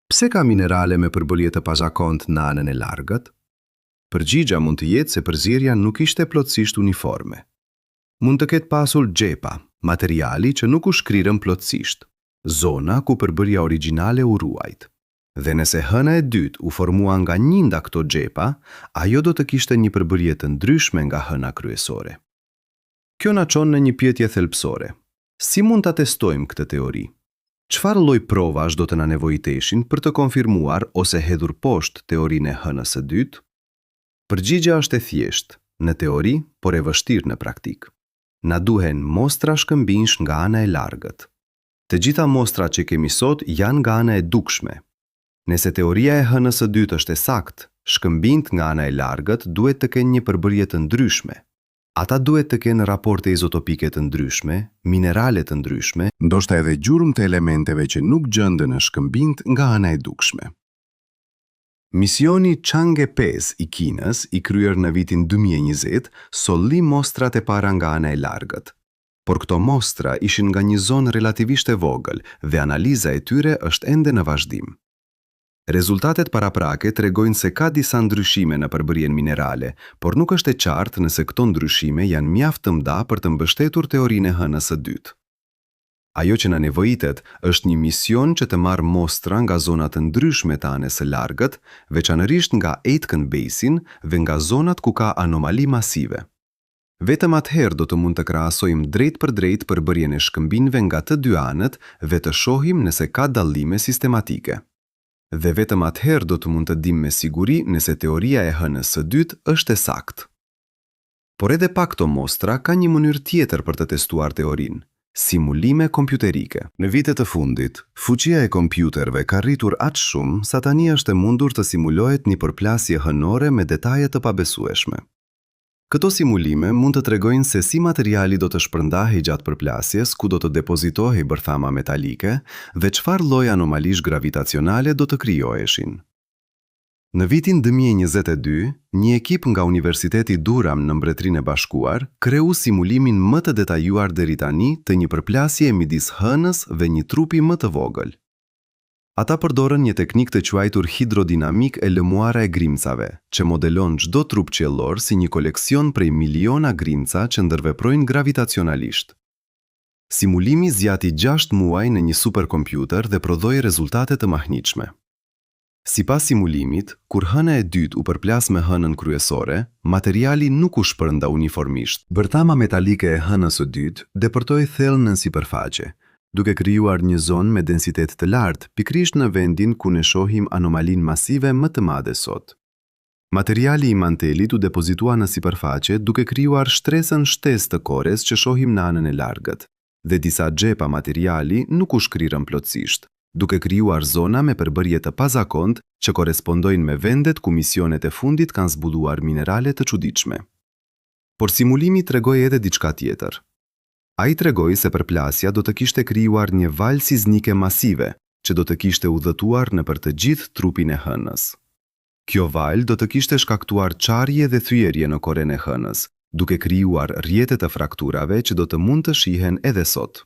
Pse ka minerale me përbërje të pazakontë në anën e largët? Përgjigja mund të jetë se përzierja nuk ishte plotësisht uniforme. Mund të ketë pasur xhepa, materiali që nuk u shkrirën plotësisht, zona ku përbërja origjinale u ruajt. Dhe nëse hëna e dytë u formua nga një nga këto xhepa, ajo do të kishte një përbërje të ndryshme nga hëna kryesore. Kjo na çon në një pyetje thelbësore. Si mund ta testojmë këtë teori? Çfarë lloj provash do të na nevojiteshin për të konfirmuar ose hedhur poshtë teorinë e hënës së dytë? Përgjigja është e thjeshtë në teori, por e vështirë në praktikë. Na duhen mostra shkëmbinjsh nga ana e largët. Të gjitha mostrat që kemi sot janë nga ana e dukshme. Nëse teoria e hënës së dytë është e saktë, shkëmbinjtë nga ana e largët duhet të kenë një përbërje të ndryshme. Ata duhet të kenë raporte izotopike të ndryshme, minerale të ndryshme, Ndoshta edhe gjurmë të elementeve që nuk gjenden në shkëmbinjtë nga ana e dukshme. Misioni Chang'e 5 i Kinës, i kryer në vitin 2020, solli mostrat e para nga ana e largët. Por këto mostra ishin nga një zonë relativisht e vogël dhe analiza e tyre është ende në vazhdim. Rezultatet paraprake tregojnë se ka disa ndryshime në përbërjen minerale, por nuk është e qartë nëse këto ndryshime janë mjaft të mëdha për të mbështetur teorinë e hënës së dytë. Ajo që na nevojitet është një mision që të marrë mostra nga zona të ndryshme të anës së largët, veçanërisht nga Aitken Basin dhe nga zonat ku ka anomali masive. Vetëm atëherë do të mund të krahasojmë drejtpërdrejt përbërjen e shkëmbinjve nga të dy anët dhe të shohim nëse ka dallime sistematike. Dhe vetëm atëherë do të mund të dimë me siguri nëse teoria e hënës së dytë është e saktë. Por edhe pa këto mostra ka një mënyrë tjetër për të testuar teorinë, simulime kompjuterike. Në vitet e fundit, fuqia e kompjuterëve ka rritur aq shumë sa tani është e mundur të simulohet një përplasje hënore me detaje të pabesueshme. Këto simulime mund të tregojnë se si materiali do të shpërndahej gjatë përplasjes, ku do të depozitohej bërthama metalike dhe çfarë lloj anomalish gravitacionale do të krijoheshin. Në vitin 2022, një ekip nga Universiteti Durham në Mbretërinë e Bashkuar kreu simulimin më të detajuar deri tani të një përplasjeje midis Hënës dhe një trupi më të vogël. Ata përdorën një teknikë të quajtur hidrodinamikë e lëmuara e grimcave, që modelon çdo trup qiellor si një koleksion prej miliona grimca që ndërveprojnë gravitacionalisht. Simulimi zgjati gjashtë muaj në një superkompjuter dhe prodhoi rezultate të mahnitshme. Sipas simulimit, kur hëna e dytë u përplas me hënën kryesore, materiali nuk u shpërnda uniformisht. Bërthama metalike e hënës së dytë depërtoi thellë nën sipërfaqe, duke krijuar një zonë me densitet të lartë pikërisht në vendin ku ne shohim anomalinë masive më të madhe sot. Materiali i mantelit u depozitua në sipërfaqe duke krijuar shtresën shtesë të kores që shohim në anën e largët, dhe disa xhepa materiali nuk u shkrirën plotësisht, duke krijuar zona me përbërje të pazakontë që korrespondojnë me vendet ku misionet e fundit kanë zbuluar minerale të çuditshme. Por simulimi tregoi edhe diçka tjetër. Ai tregoi se përplasja do të kishte krijuar një valë sizmike masive që do të kishte udhëtuar nëpër të gjithë trupin e Hënës. Kjo valë do të kishte shkaktuar çarje dhe thyerje në koren e Hënës, duke krijuar rrjete të frakturave që do të mund të shihen edhe sot.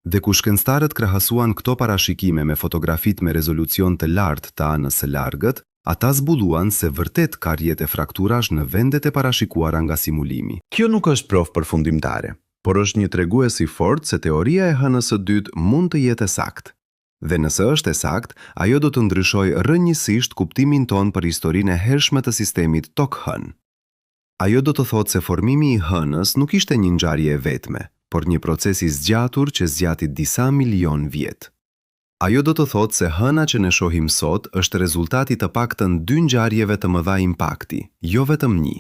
Dhe kur shkencëtarët krahasuan këto parashikime me fotografitë me rezolucion të lartë të anës së largët, ata zbuluan se vërtet ka rrjete frakturash në vendet e parashikuara nga simulimi. Kjo nuk është provë përfundimtare, por është një tregues i fortë se teoria e hënës së dytë mund të jetë e saktë. Dhe nëse është e saktë, ajo do të ndryshojë rrënjësisht kuptimin tonë për historinë e hershme të sistemit Tokë-Hënë. Ajo do të thotë se formimi i Hënës nuk ishte një ngjarje e vetme, por një proces i zgjatur që zgjati disa milionë vjet. Ajo do të thotë se Hëna që ne shohim sot është rezultat i të paktën dy ngjarjeve të mëdha impakti, jo vetëm një.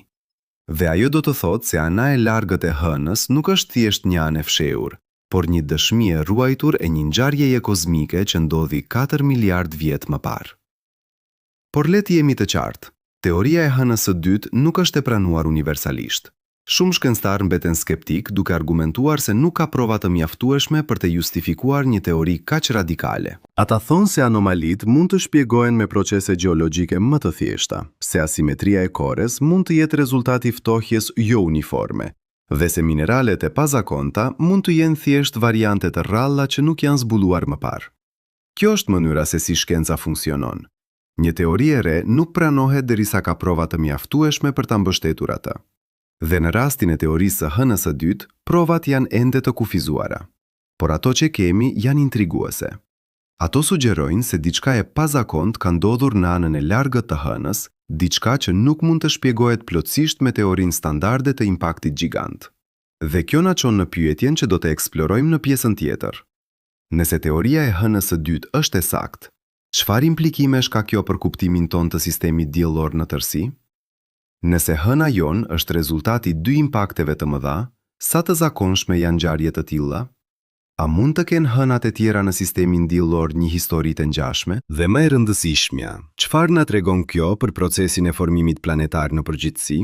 Dhe ajo do të thotë se ana e largët e Hënës nuk është thjesht një anë e fshehur, por një dëshmi e ruajtur e një ngjarjeje kozmike që ndodhi katër miliardë vjet më parë. Por le të jemi të qartë, teoria e hënës së dytë nuk është e pranuar universalisht. Shumë shkencëtarë mbeten skeptikë duke argumentuar se nuk ka prova të mjaftueshme për të justifikuar një teori kaq radikale. Ata thonë se anomalitë mund të shpjegohen me procese gjeologjike më të thjeshta, se asimetria e kores mund të jetë rezultat i ftohjes jouniforme, dhe se mineralet e pazakonta mund të jenë thjesht variante të rralla që nuk janë zbuluar më parë. Kjo është mënyra se si shkenca funksionon. Një teori e re nuk pranohet derisa ka prova të mjaftueshme për ta mbështetur atë. Dhe në rastin e teorisë së hënës së dytë, provat janë ende të kufizuara. Por ato që kemi janë intriguese. Ato sugjerojnë se diçka e pazakontë ka ndodhur në anën e largët të Hënës, diçka që nuk mund të shpjegohet plotësisht me teorinë standarde të impaktit gjigant. Dhe kjo na çon në pyetjen që do të eksplorojmë në pjesën tjetër. Nëse teoria e Hënës së dytë është e saktë, çfarë implikimesh ka kjo për kuptimin tonë të sistemit diellor në tërësi? Nëse Hëna jonë është rezultat i dy impakteve të mëdha, sa të zakonshme janë ngjarje të tilla? A mund të kenë hënat e tjera në sistemin diellor një histori të ngjashme? Dhe më e rëndësishmja, çfarë na tregon kjo për procesin e formimit planetar në përgjithësi?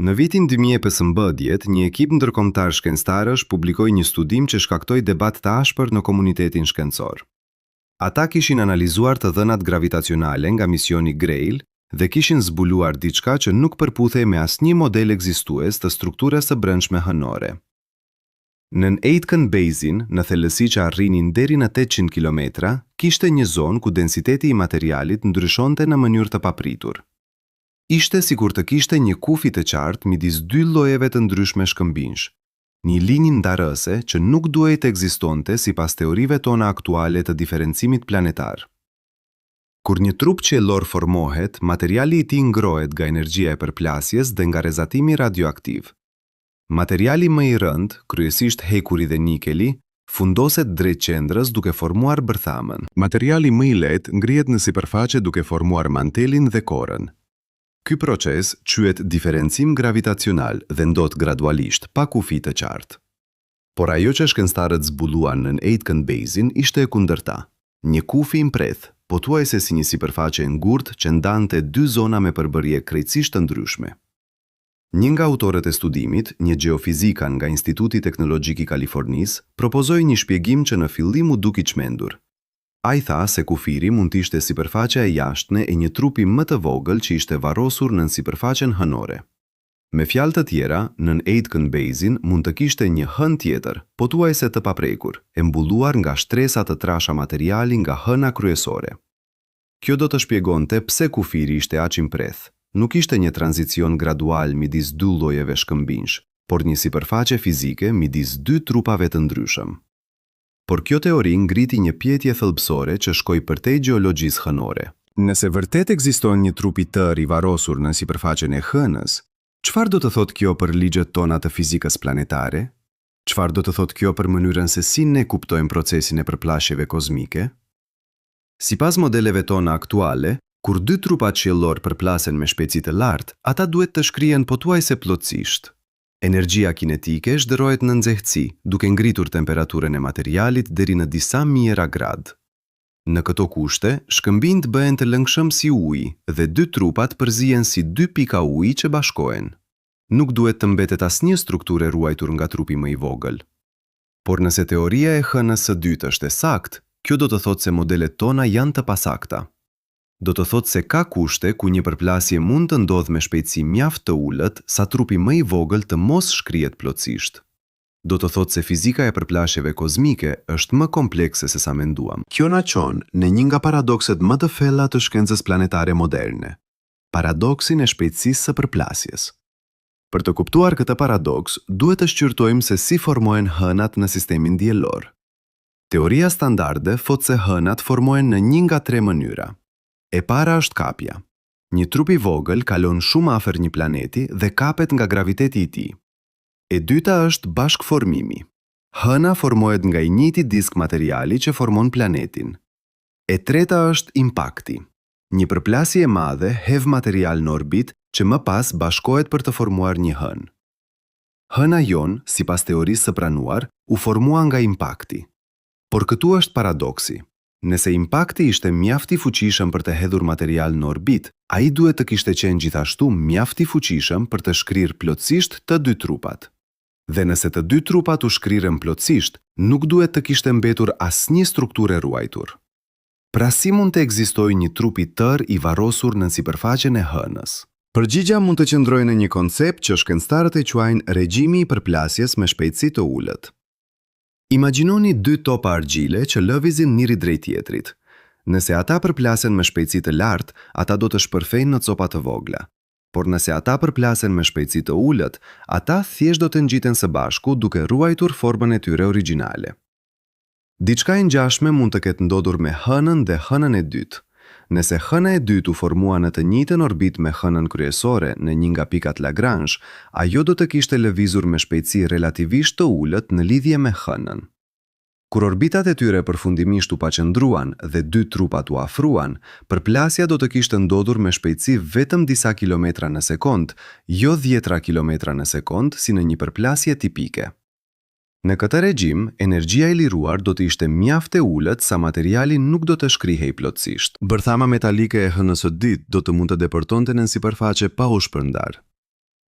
Në vitin 2015, një ekip ndërkombëtar shkencëtarësh publikoi një studim që shkaktoi debat të ashpër në komunitetin shkencor. Ata kishin analizuar të dhënat gravitacionale nga misioni Grail dhe kishin zbuluar diçka që nuk përputhej me asnjë model ekzistues të strukturës së brendshme hënore. Nën Aitken Basin, në thellësi që arrinin deri në 800 kilometra, kishte një zonë ku densiteti i materialit ndryshonte në mënyrë të papritur. Ishte sikur të kishte një kufi të qartë midis dy llojeve të ndryshme shkëmbinjsh. Një linjë ndarëse që nuk duhej të ekzistonte sipas teorive tona aktuale të diferencimit planetar. Kur një trup qiellor formohet, materiali i tij ngrohet nga energjia e përplasjes dhe nga rrezatimi radioaktiv. Materiali më i rëndë, kryesisht hekuri dhe nikeli, fundoset drejt qendrës duke formuar bërthamën. Materiali më i lehtë ngrihet në sipërfaqe duke formuar mantelin dhe korën. Ky proces quhet diferencim gravitacional dhe ndodh gradualisht, pa kufi të qartë. Por ajo që shkencëtarët zbuluan nën Aitken Basin ishte e kundërta, një kufi i mprehtë, pothuajse si një sipërfaqe e ngurtë që ndante dy zona me përbërje krejtësisht të ndryshme. Një nga autorët e studimit, një gjeofizikan nga Instituti Teknologjik i Kalifornisë, propozoi një shpjegim që në fillim u duk i çmendur. Ai tha se kufiri mund të ishte sipërfaqja e jashtme e një trupi më të vogël që ishte varrosur nën sipërfaqen hënore. Me fjalë të tjera, nën Aitken Basin mund të kishte një hënë tjetër, pothuajse të paprekur, e mbuluar nga shtresa të trasha materiali nga hëna kryesore. Kjo do të shpjegonte pse kufiri ishte aq i mprehtë. Nuk ishte një tranzicion gradual midis dy llojeve shkëmbinjsh, por një sipërfaqe fizike midis dy trupave të ndryshëm. Por kjo teori ngriti një pyetje thelbësore që shkoi përtej gjeologjisë hënore. Nëse vërtet ekziston një trup i tërë i varrosur nën sipërfaqen e Hënës, çfarë do të thotë kjo për ligjet tona të fizikës planetare? Çfarë do të thotë kjo për mënyrën se si ne kuptojmë procesin e përplasjeve kozmike? Sipas modeleve tona aktuale, kur dy trupa qiellorë përplasen me shpejtësi të lartë, ata duhet të shkrihen pothuajse plotësisht. Energjia kinetike shndërrohet në nxehtësi, duke ngritur temperaturën e materialit deri në disa mijëra gradë. Në këto kushte, shkëmbinjtë bëhen të lëngshëm si uji dhe dy trupat përzihen si dy pika uji që bashkohen. Nuk duhet të mbetet asnjë strukturë e ruajtur nga trupi më i vogël. Por nëse teoria e hënës së dytë është e saktë, kjo do të thotë se modelet tona janë të pasakta. Do të thotë se ka kushte ku një përplasje mund të ndodhë me shpejtësi mjaft të ulët sa trupi më i vogël të mos shkrihet plotësisht. Do të thotë se fizika e përplasjeve kozmike është më komplekse se sa menduam. Kjo na çon në një nga paradokset më të thella të shkencës planetare moderne, paradoksin e shpejtësisë së përplasjes. Për të kuptuar këtë paradoks, duhet të shqyrtojmë se si formohen hënat në sistemin diellor. Teoria standarde thotë se hënat formohen në një nga tre mënyra. E para është kapja. Një trup i vogël kalon shumë afër një planeti dhe kapet nga graviteti i tij. E dyta është bashkëformimi. Hëna formohet nga i njëjti disk materiali që formon planetin. E treta është impakti. Një përplasje e madhe hedh material në orbitë që më pas bashkohet për të formuar një hënë. Hëna jonë, sipas teorisë së pranuar, u formua nga impakti. Por këtu është paradoksi. Nëse impakti ishte mjaft i fuqishëm për të hedhur material në orbitë, ai duhet të kishte qenë gjithashtu mjaft i fuqishëm për të shkrirë plotësisht të dy trupat. Dhe nëse të dy trupat u shkrirën plotësisht, nuk duhet të kishte mbetur asnjë strukturë e ruajtur. Pra si mund të ekzistojë një trup i tërë i varrosur nën sipërfaqen e Hënës? Përgjigja mund të qëndrojë në një koncept që shkencëtarët e quajnë regjimi i përplasjes me shpejtësi të ulët. Imagjinoni dy topa argjile që lëvizin njëri drejt tjetrit. Nëse ata përplasen me shpejtësi të lartë, ata do të shpërthejnë në copa të vogla. Por nëse ata përplasen me shpejtësi të ulët, ata thjesht do të ngjiten së bashku duke ruajtur formën e tyre origjinale. Diçka e ngjashme mund të ketë ndodhur me Hënën dhe Hënën e dytë. Nëse Hëna e dytë u formua në të njëjtën orbitë me Hënën kryesore në një nga pikat Lagrange, ajo do të kishte lëvizur me shpejtësi relativisht të ulët në lidhje me Hënën. Kur orbitat e tyre përfundimisht u paqëndruan dhe dy trupat u afruan, përplasja do të kishte ndodhur me shpejtësi vetëm disa kilometra në sekondë, jo dhjetëra kilometra në sekondë si në një përplasje tipike. Në këtë regjim, energjia e liruar do të ishte mjaft e ulët sa materiali nuk do të shkrihej plotësisht. Bërthama metalike e hënës së dytë do të mund të depërtonte nën sipërfaqe pa u shpërndarë.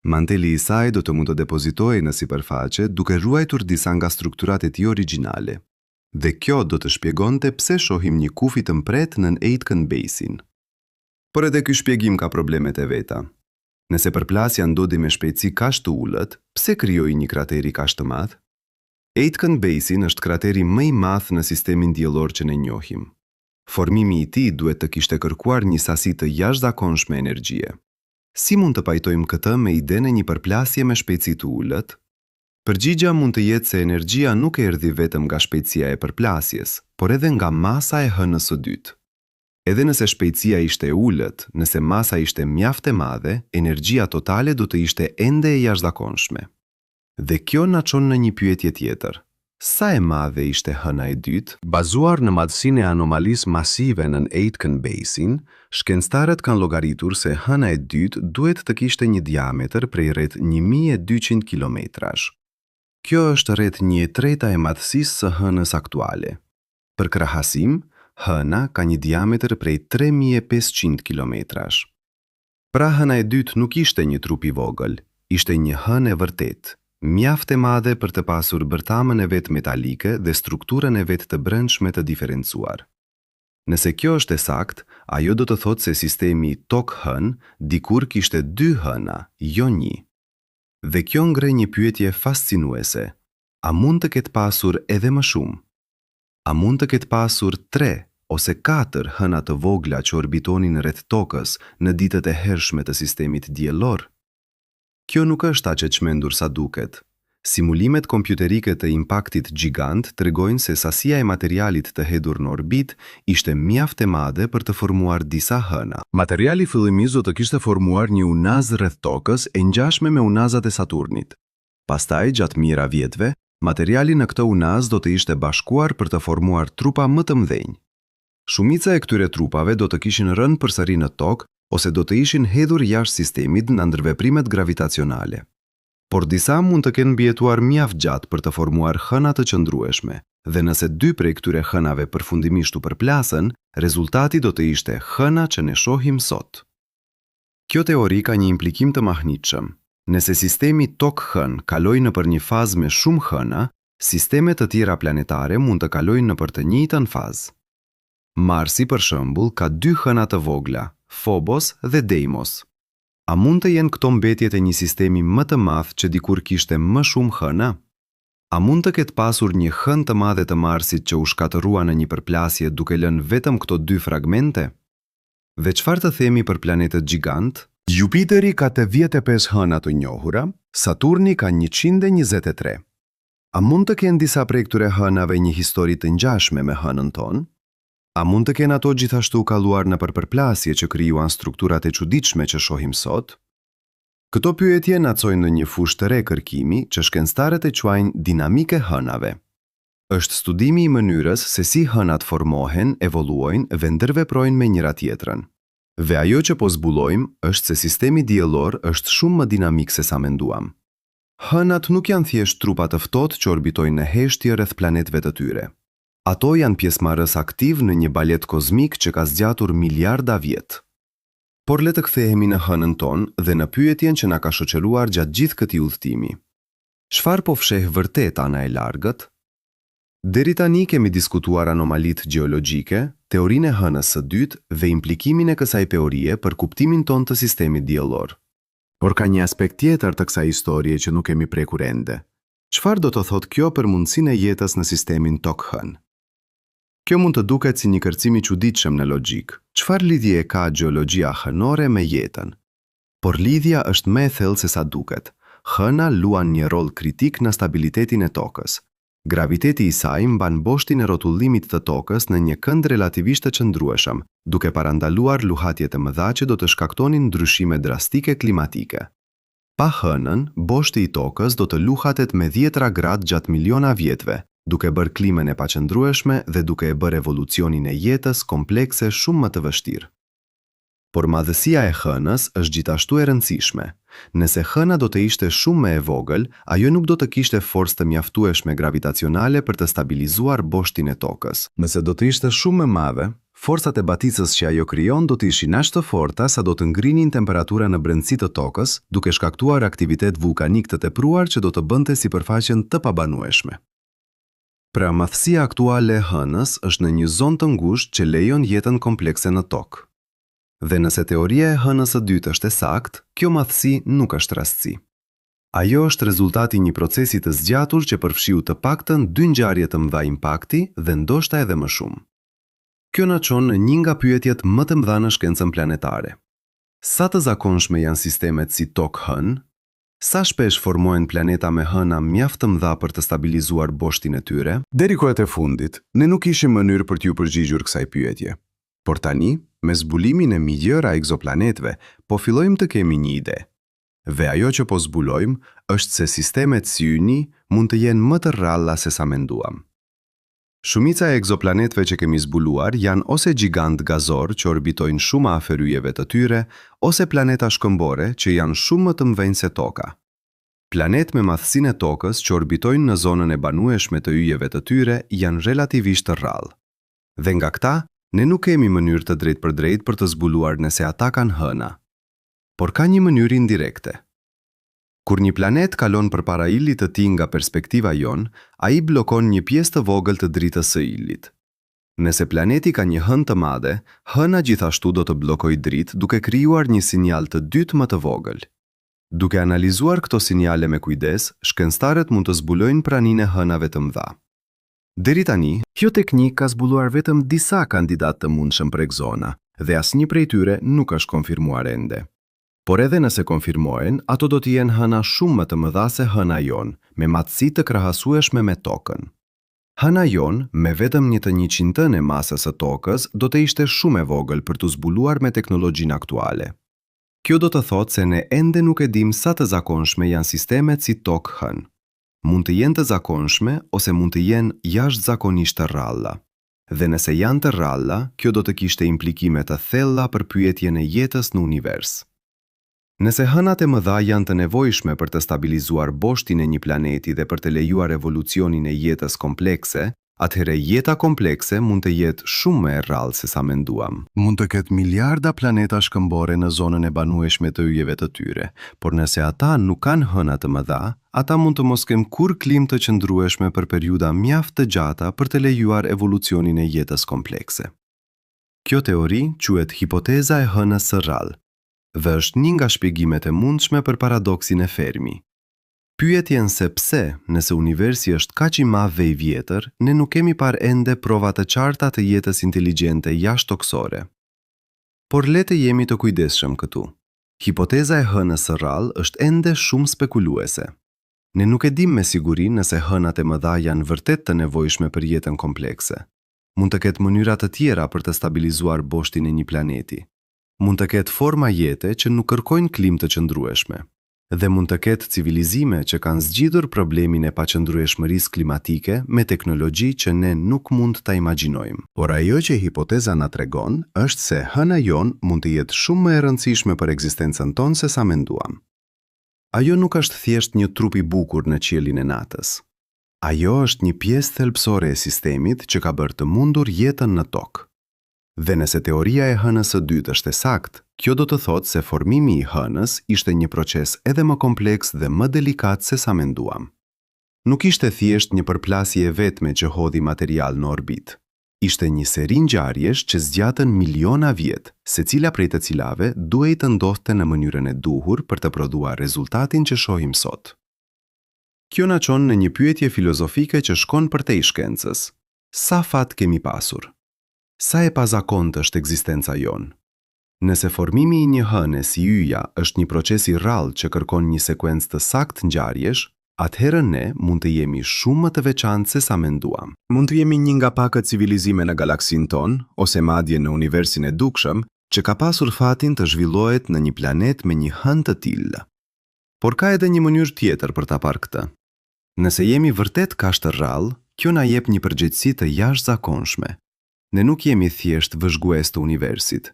Manteli i saj do të mund të depozitohej në sipërfaqe duke ruajtur disa nga strukturat e tij origjinale. Dhe kjo do të shpjegonte pse shohim një kufi të mprehtë nën Aitken Basin. Por edhe ky shpjegim ka problemet e veta. Nëse përplasja ndodhi me shpejtësi kaq të ulët, pse krijoi një krateri kaq të madh? Aitken Basin është krateri më i madh në sistemin diellor që ne njohim. Formimi i tij duhet të kishte kërkuar një sasi të jashtëzakonshme energjie. Si mund të pajtojmë këtë me idenë e një përplasje me shpejtësi të ulët? Përgjigja mund të jetë se energjia nuk erdhi vetëm nga shpejtësia e përplasjes, por edhe nga masa e hënës së dytë. Edhe nëse shpejtësia ishte e ulët, nëse masa ishte mjaft e madhe, energjia totale do të ishte ende e jashtëzakonshme. Dhe kjo na çon në një pyetje tjetër, sa e madhe ishte hëna e dytë? Bazuar në madhësinë e anomalisë masive në Aitken Basin, shkencëtarët kanë llogaritur se hëna e dytë duhet të kishte një diametër prej rreth 1200 kilometrash. Kjo është rreth një e treta e madhësisë së hënës aktuale. Për krahasim, hëna ka një diametër prej 3500 kilometrash. Pra hëna e dytë nuk ishte një trup i vogël, ishte një hënë e vërtetë, mjaft e madhe për të pasur bërthamën e vet metalike dhe strukturën e vet të brendshme të diferencuar. Nëse kjo është e saktë, ajo do të thotë se sistemi Tokë-Hënë dikur kishte dy hëna, jo një. Dhe kjo ngre një pyetje fascinuese, a mund të ketë pasur edhe më shumë? A mund të ketë pasur tre ose katër hëna të vogla që orbitonin rreth Tokës në ditët e hershme të sistemit diellor? Kjo nuk është aq e çmendur sa duket. Simulimet kompjuterike të impaktit gjigant tregojnë se sasia e materialit të hedhur në orbitë ishte mjaft e madhe për të formuar disa hëna. Materiali fillimisht do të kishte formuar një unazë rreth Tokës e ngjashme me unazat e Saturnit. Pastaj, gjatë mijëra vjetëve, materiali në këtë unazë do të ishte bashkuar për të formuar trupa më të mëdhenj. Shumica e këtyre trupave do të kishin rënë përsëri në Tokë ose do të ishin hedhur jashtë sistemit nga ndërveprimet gravitacionale. Por disa mund të kenë mbijetuar mjaft gjatë për të formuar hëna të qëndrueshme, dhe nëse dy prej këtyre hënave përfundimisht u përplasën, rezultati do të ishte hëna që ne shohim sot. Kjo teori ka një implikim të mahnitshëm. Nëse sistemi Tokë-Hënë kaloi nëpër një fazë me shumë hëna, sisteme të tjera planetare mund të kalojnë nëpër të njëjtën fazë. Marsi, për shembull, ka dy hëna të vogla, Phobos dhe Deimos. A mund të jenë këto mbetjet e një sistemi më të madh që dikur kishte më shumë hëna? A mund të ketë pasur një hënë të madhe të Marsit që u shkatërrua në një përplasje duke lënë vetëm këto dy fragmente? Dhe çfarë të themi për planetët gjigantë? Jupiteri ka 85 hëna të njohura, Saturni ka 123. A mund të kenë disa prej këtyre hënave një histori të ngjashme me hënën tonë? A mund të kenë ato gjithashtu kaluar nëpër përplasje që krijuan strukturat e çuditshme që shohim sot? Këto pyetje na çojnë në një fushë të re kërkimi që shkencëtarët e quajnë dinamikë e hënave. Është studimi i mënyrës se si hënat formohen, evoluojnë dhe ndërveprojnë me njëra-tjetrën. Dhe ajo që po zbulojmë është se sistemi diellor është shumë më dinamik se sa menduam. Hënat nuk janë thjesht trupa të ftohtë që orbitojnë në heshtje rreth planetëve të tyre. Ato janë pjesëmarrës aktivë në një balet kozmik që ka zgjatur miliarda vjet. Por le të kthehemi në hënën tonë dhe në pyetjen që na ka shoqëruar gjatë gjithë këtij udhëtimi. Çfarë po fsheh vërtet ana e largët? Deri tani kemi diskutuar anomalitë gjeologjike, teorinë e hënës së dytë dhe implikimin e kësaj teorie për kuptimin tonë të sistemit diellor. Por ka një aspekt tjetër të kësaj historie që nuk kemi prekur ende. Çfarë do të thotë kjo për mundësinë e jetës në sistemin Tokë-Hënë? Kjo mund të duket si një kërcim i çuditshëm në logjikë. Çfarë lidhje ka gjeologjia hënore me jetën? Por lidhja është më e thellë se sa duket. Hëna luan një rol kritik në stabilitetin e Tokës. Graviteti i saj mban boshtin e rrotullimit të Tokës në një kënd relativisht të qëndrueshëm, duke parandaluar luhatje të mëdha që do të shkaktonin ndryshime drastike klimatike. Pa Hënën, boshti i Tokës do të luhatet me dhjetëra gradë gjatë miliona vjetëve, duke bërë klimën e paqëndrueshme dhe duke e bërë evolucionin e jetës komplekse shumë më të vështirë. Por madhësia e hënës është gjithashtu e rëndësishme. Nëse hëna do të ishte shumë më e vogël, ajo nuk do të kishte forcë të mjaftueshme gravitacionale për të stabilizuar boshtin e Tokës. Nëse do të ishte shumë më e madhe, forcat e baticës që ajo krijon do të ishin aq të forta sa do të ngrinin temperatura në brendësi të Tokës, duke shkaktuar aktivitet vullkanik të tepruar që do të bënte sipërfaqen të pabanueshme. Pra madhësia aktuale e hënës është në një zonë të ngushtë që lejon jetën komplekse në Tokë. Dhe nëse teoria e hënës së dytë është e saktë, kjo madhësi nuk është rastësi. Ajo është rezultati i një procesi të zgjatur që përfshiu të paktën dy ngjarje të mëdha impakti dhe ndoshta edhe më shumë. Kjo na çon në një nga pyetjet më të mëdha në shkencën planetare. Sa të zakonshme janë sistemet si Tokë-Hënë? Sa shpesh formohen planeta me hëna mjaft të mëdha për të stabilizuar boshtin e tyre? Deri kohët e fundit, ne nuk kishim mënyrë për t'iu përgjigjur kësaj pyetje. Por tani, me zbulimin e mijëra ekzoplanetëve, po fillojmë të kemi një ide. Dhe ajo që po zbulojmë është se sistemet si yni mund të jenë më të rralla se sa menduam. Shumica e ekzoplanetëve që kemi zbuluar janë ose gjigantë gazorë që orbitojnë shumë afër yjeve të tyre, ose planeta shkëmbore që janë shumë më të mëdhenj se Toka. Planetë me madhësinë e Tokës që orbitojnë në zonën e banueshme të yjeve të tyre janë relativisht të rrallë. Dhe nga këta, ne nuk kemi mënyrë të drejtpërdrejtë për të zbuluar nëse ata kanë hëna. Por ka një mënyrë indirekte. Kur një planet kalon përpara yllit të tij nga perspektiva jonë, ai bllokon një pjesë të vogël të dritës së yllit. Nëse planeti ka një hënë të madhe, hëna gjithashtu do të bllokojë dritë duke krijuar një sinjal të dytë më të vogël. Duke analizuar këto sinjale me kujdes, shkencëtarët mund të zbulojnë praninë e hënave të mëdha. Deri tani, kjo teknikë ka zbuluar vetëm disa kandidatë të mundshëm për ekzohëna dhe asnjë prej tyre nuk është konfirmuar ende. Por edhe nëse konfirmohen, ato do të jenë hëna shumë më të mëdha se hëna jonë, me madhësi të krahasueshme me Tokën. Hëna jonë, me vetëm një të njëqindtën e masës së Tokës, do të ishte shumë e vogël për t'u zbuluar me teknologjinë aktuale. Kjo do të thotë se ne ende nuk e dimë sa të zakonshme janë sistemet si Tokë-Hënë. Mund të jenë të zakonshme ose mund të jenë jashtëzakonisht të rralla. Dhe nëse janë të rralla, kjo do të kishte implikime të thella për pyetjen e jetës në univers. Nëse hënat e mëdha janë të nevojshme për të stabilizuar boshtin e një planeti dhe për të lejuar evolucionin e jetës komplekse, atëherë jeta komplekse mund të jetë shumë më e rrallë se sa menduam. Mund të ketë miliarda planeta shkëmbore në zonën e banueshme të yjeve të tyre, por nëse ata nuk kanë hëna të mëdha, ata mund të mos kenë kurrë klimë të qëndrueshme për periudha mjaft të gjata për të lejuar evolucionin e jetës komplekse. Kjo teori quhet hipoteza e hënës së rrallë dhe është një nga shpjegimet e mundshme për paradoksin e Fermi. Pyetjen se pse, nëse universi është kaq i madh dhe i vjetër, ne nuk kemi parë ende prova të qarta të jetës inteligjente jashtëtokësore. Por le të jemi të kujdesshëm këtu. Hipoteza e hënës së rrallë është ende shumë spekuluese. Ne nuk e dimë me siguri nëse hënat e mëdha janë vërtet të nevojshme për jetën komplekse. Mund të ketë mënyra të tjera për të stabilizuar boshtin e një planeti. Mund të ketë forma jete që nuk kërkojnë klimë të qëndrueshme. Dhe mund të ketë civilizime që kanë zgjidhur problemin e paqëndrueshmërisë klimatike me teknologji që ne nuk mund ta imagjinojmë. Por ajo që hipoteza na tregon është se hëna jonë mund të jetë shumë më e rëndësishme për ekzistencën tonë se sa menduam. Ajo nuk është thjesht një trup i bukur në qiellin e natës. Ajo është një pjesë thelbësore e sistemit që ka bërë të mundur jetën në Tokë. Dhe nëse teoria e hënës së dytë është e saktë, kjo do të thotë se formimi i hënës ishte një proces edhe më kompleks dhe më delikat se sa menduam. Nuk ishte thjesht një përplasje e vetme që hodhi material në orbitë. Ishte një seri ngjarjesh që zgjatën miliona vjet, secila prej të cilave duhej të ndodhte në mënyrën e duhur për të prodhuar rezultatin që shohim sot. Kjo na çon në një pyetje filozofike që shkon përtej shkencës. Sa fat kemi pasur? Sa e pazakontë është ekzistenca jonë? Nëse formimi i një hëne si yja është një proces i rrallë që kërkon një sekuencë të saktë ngjarjesh, atëherë ne mund të jemi shumë më të veçantë se sa menduam. Mund të jemi një nga pakët civilizime në galaksinë tonë, ose madje në universin e dukshëm, që ka pasur fatin të zhvillohet në një planet me një hënë të tillë. Por ka edhe një mënyrë tjetër për ta parë këtë. Nëse jemi vërtet kaq të rrallë, kjo na jep një përgjegjësi të jashtëzakonshme. Ne nuk jemi thjesht vëzhgues të universit.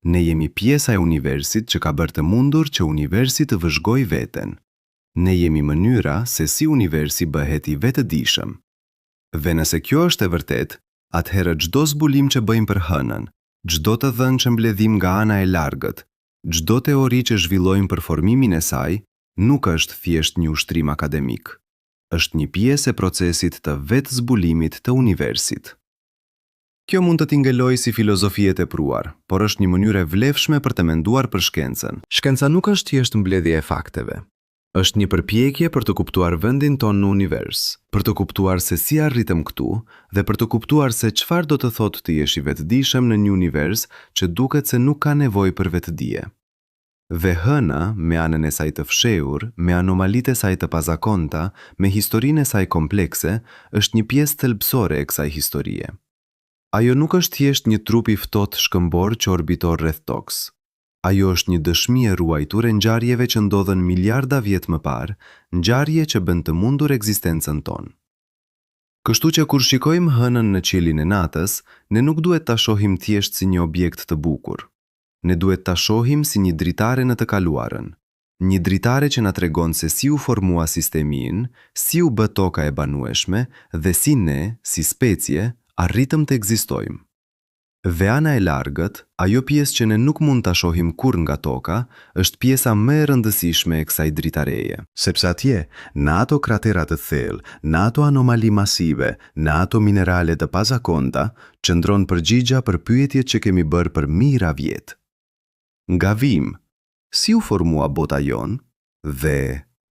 Ne jemi pjesa e universit që ka bërë të mundur që universi të vëzhgojë veten. Ne jemi mënyra se si universi bëhet i vetëdijshëm. Dhe nëse kjo është e vërtetë, atëherë çdo zbulim që bëjmë për Hënën, çdo të dhënë që mbledhim nga ana e largët, çdo teori që zhvillojmë për formimin e saj, nuk është thjesht një ushtrim akademik. Është një pjesë e procesit të vetë-zbulimit të universit. Kjo mund të tingëllojë si filozofi e tepruar, por është një mënyrë e vlefshme për të menduar për shkencën. Shkenca nuk është thjesht mbledhje e fakteve. Është një përpjekje për të kuptuar vendin tonë në univers, për të kuptuar se si arritëm këtu dhe për të kuptuar se çfarë do të thotë të jesh i vetëdijshëm në një univers që duket se nuk ka nevojë për vetëdije. Dhe Hëna, me anën e saj të fshehur, me anomalitë e saj të pazakonta, me historinë e saj komplekse, është një pjesë thelbësore e kësaj historie. Ajo nuk është thjesht një trup i ftohtë shkëmbor që orbiton rreth Tokës. Ajo është një dëshmi e ruajtur e ngjarjeve që ndodhën miliarda vjet më parë, ngjarje që bënë të mundur ekzistencën tonë. Kështu që kur shikojmë Hënën në qiellin e natës, ne nuk duhet ta shohim thjesht si një objekt të bukur. Ne duhet ta shohim si një dritare në të kaluarën. Një dritare që na tregon se si u formua sistemi ynë, si u bë Toka e banueshme dhe si ne, si specie, arritëm të ekzistojmë. Dhe ana e largët, ajo pjesë që ne nuk mund ta shohim kurrë nga Toka, është pjesa më e rëndësishme e kësaj dritareje. Sepse atje, në ato kratera të thellë, në ato anomali masive, në ato minerale të pazakonta, qëndron përgjigja për pyetjet që kemi bërë për mijëra vjet. Nga vijmë? Si u formua bota jonë? Dhe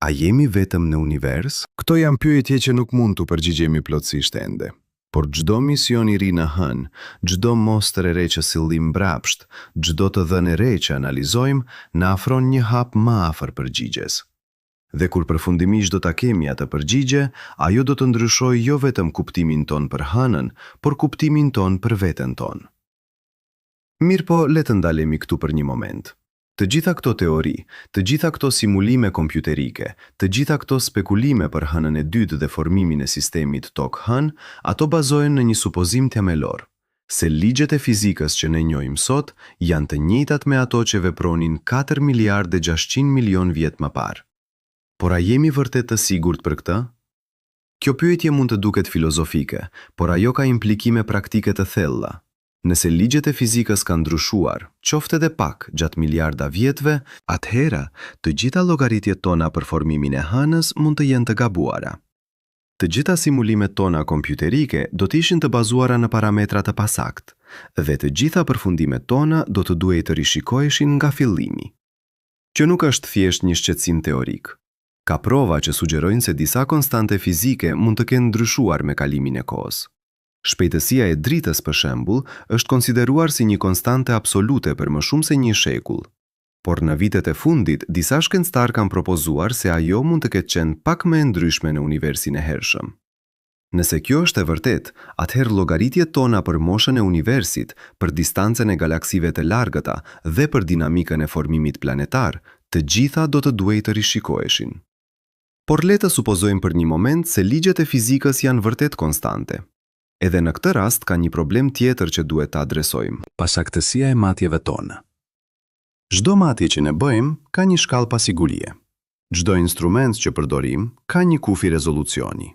a jemi vetëm në univers? Këto janë pyetje që nuk mund t'u përgjigjemi plotësisht ende. Por çdo mision i ri në Hënë, çdo mostër e re që sjellim mbrapsht, çdo të dhënë e re që analizojmë, na afron një hap më afër përgjigjes. Dhe kur përfundimisht do ta kemi atë përgjigje, ajo do të ndryshojë jo vetëm kuptimin tonë për Hënën, por kuptimin tonë për veten tonë. Mirëpo, le të ndalemi këtu për një moment. Të gjitha këto teori, të gjitha këto simulime kompjuterike, të gjitha këto spekulime për Hënën e dytë dhe formimin e sistemit Tokë-Hënë, ato bazohen në një supozim themelor, se ligjet e fizikës që ne njohim sot janë të njëjtat me ato që vepronin katër miliardë e 600 milionë vjet më parë. Por a jemi vërtet të sigurt për këtë? Kjo pyetje mund të duket filozofike, por ajo ka implikime praktike të thella. Nëse ligjet e fizikës kanë ndryshuar, qoftë edhe pak, gjatë miliarda vjetëve, atëherë të gjitha llogaritjet tona për formimin e Hënës mund të jenë të gabuara. Të gjitha simulimet tona kompjuterike do të ishin të bazuara në parametra të pasaktë, dhe të gjitha përfundimet tona do të duhej të rishikoheshin nga fillimi. Kjo nuk është thjesht një shqetësim teorik. Ka prova që sugjerojnë se disa konstante fizike mund të kenë ndryshuar me kalimin e kohës. Shpejtësia e dritës, për shembull, është konsideruar si një konstante absolute për më shumë se një shekull. Por në vitet e fundit, disa shkencëtarë kanë propozuar se ajo mund të ketë qenë pak më e ndryshme në universin e hershëm. Nëse kjo është e vërtetë, atëherë llogaritjet tona për moshën e universit, për distancën e galaksive të largëta dhe për dinamikën e formimit planetar, të gjitha do të duhej të rishikoheshin. Por le të supozojmë për një moment se ligjet e fizikës janë vërtet konstante. Edhe në këtë rast ka një problem tjetër që duhet të adresojmë. Pasaktësia e matjeve tona. Çdo matje që ne bëjmë ka një shkallë pasigurie. Çdo instrument që përdorim ka një kufi rezolucioni.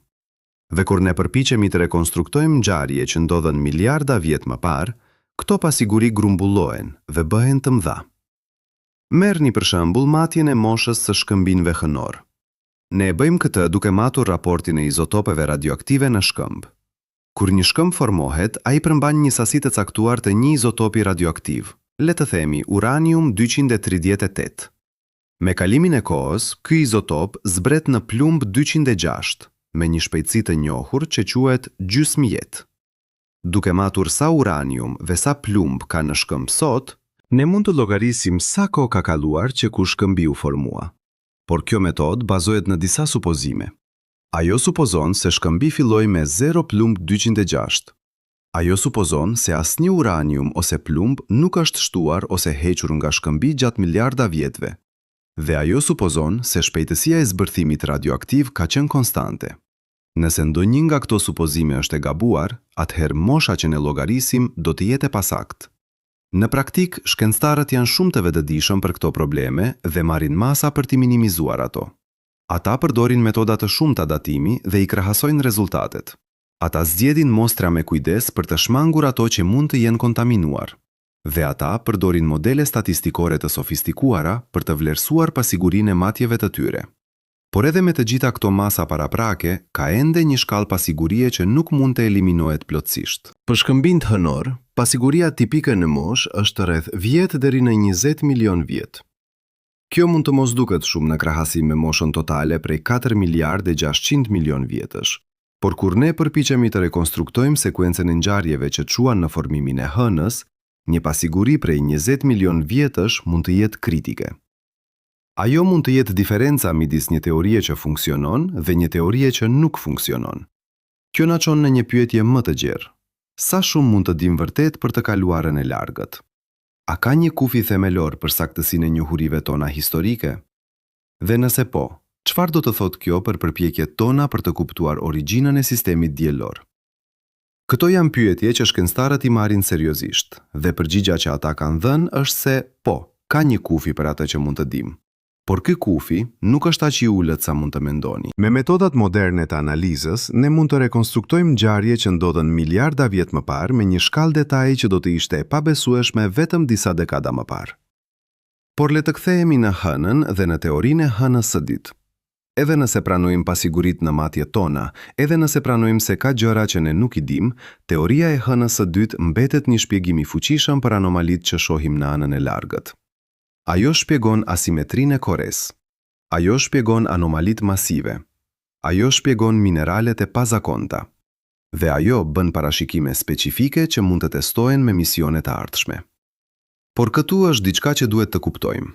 Dhe kur ne përpiqemi të rekonstruktojmë ngjarje që ndodhën miliarda vjet më parë, këto pasiguri grumbullohen dhe bëhen të mëdha. Merrni për shembull matjen e moshës së shkëmbinjve hënorë. Ne e bëjmë këtë duke matur raportin e izotopeve radioaktive në shkëmb. Kur një shkëmb formohet, ai përmban një sasi të caktuar të një izotopi radioaktiv, le të themi uranium 238. Me kalimin e kohës, ky izotop zbret në plumb 206, me një shpejtësi të njohur që quhet gjysmë jetë. Duke matur sa uranium dhe sa plumb ka në shkëmb sot, ne mund të llogarisim sa kohë ka kaluar që kur shkëmbi u formua. Por kjo metodë bazohet në disa supozime. Ajo supozon se shkëmbi filloi me zero plumb 206. Ajo supozon se asnjë uranium ose plumb nuk është shtuar ose hequr nga shkëmbi gjatë miliarda vjetëve. Dhe ajo supozon se shpejtësia e zbërthimit radioaktiv ka qenë konstante. Nëse ndonjë nga këto supozime është e gabuar, atëherë mosha që ne llogarisim do të jetë e pasaktë. Në praktikë, shkencëtarët janë shumë të vetëdijshëm për këto probleme dhe marrin masa për t'i minimizuar ato. Ata përdorin metoda të shumta datimi dhe i krahasojnë rezultatet. Ata zgjedhin mostra me kujdes për të shmangur ato që mund të jenë kontaminuar. Dhe ata përdorin modele statistikore të sofistikuara për të vlerësuar pasigurinë e matjeve të tyre. Por edhe me të gjitha këto masa paraprake, ka ende një shkallë pasigurie që nuk mund të eliminohet plotësisht. Për shkëmbinjtë hënorë, pasiguria tipike në moshë është rreth 10 deri në 20 milionë vjet. Kjo mund të mos duket shumë në krahasim me moshën totale prej 4 miliardë e 600 milionë vjetësh. Por kur ne përpiqemi të rekonstruktojmë sekuencën e ngjarjeve që çuan në formimin e Hënës, një pasiguri prej 20 milionë vjetësh mund të jetë kritike. Ajo mund të jetë diferenca midis një teorie që funksionon dhe një teorie që nuk funksionon. Kjo na çon në një pyetje më të gjerë. Sa shumë mund të dimë vërtet për të kaluarën e largët? A ka një kufi themelor për saktësinë e njohurive tona historike? Dhe nëse po, çfarë do të thotë kjo për përpjekjet tona për të kuptuar origjinën e sistemit diellor? Këto janë pyetje që shkencëtarët i marrin seriozisht, dhe përgjigja që ata kanë dhënë është se po, ka një kufi për atë që mund të dimë. Por ky kufi nuk është aq i ulët sa mund të mendoni. Me metodat moderne të analizës, ne mund të rekonstruktojmë ngjarje që ndodhën miliarda vjet më parë me një shkallë detaji që do të ishte e pabesueshme vetëm disa dekada më parë. Por le të kthehemi në Hënën dhe në teorinë e Hënës së dytë. Edhe nëse pranojmë pasiguritë në matjet tona, edhe nëse pranojmë se ka gjëra që ne nuk i dimë, teoria e Hënës së dytë mbetet një shpjegim i fuqishëm për anomalitë që shohim në anën e largët. Ajo shpjegon asimetrinë e koresë. Ajo shpjegon anomalitë masive. Ajo shpjegon mineralet e pazakonta. Dhe ajo bën parashikime specifike që mund të testohen me misione të ardhshme. Por këtu është diçka që duhet të kuptojmë.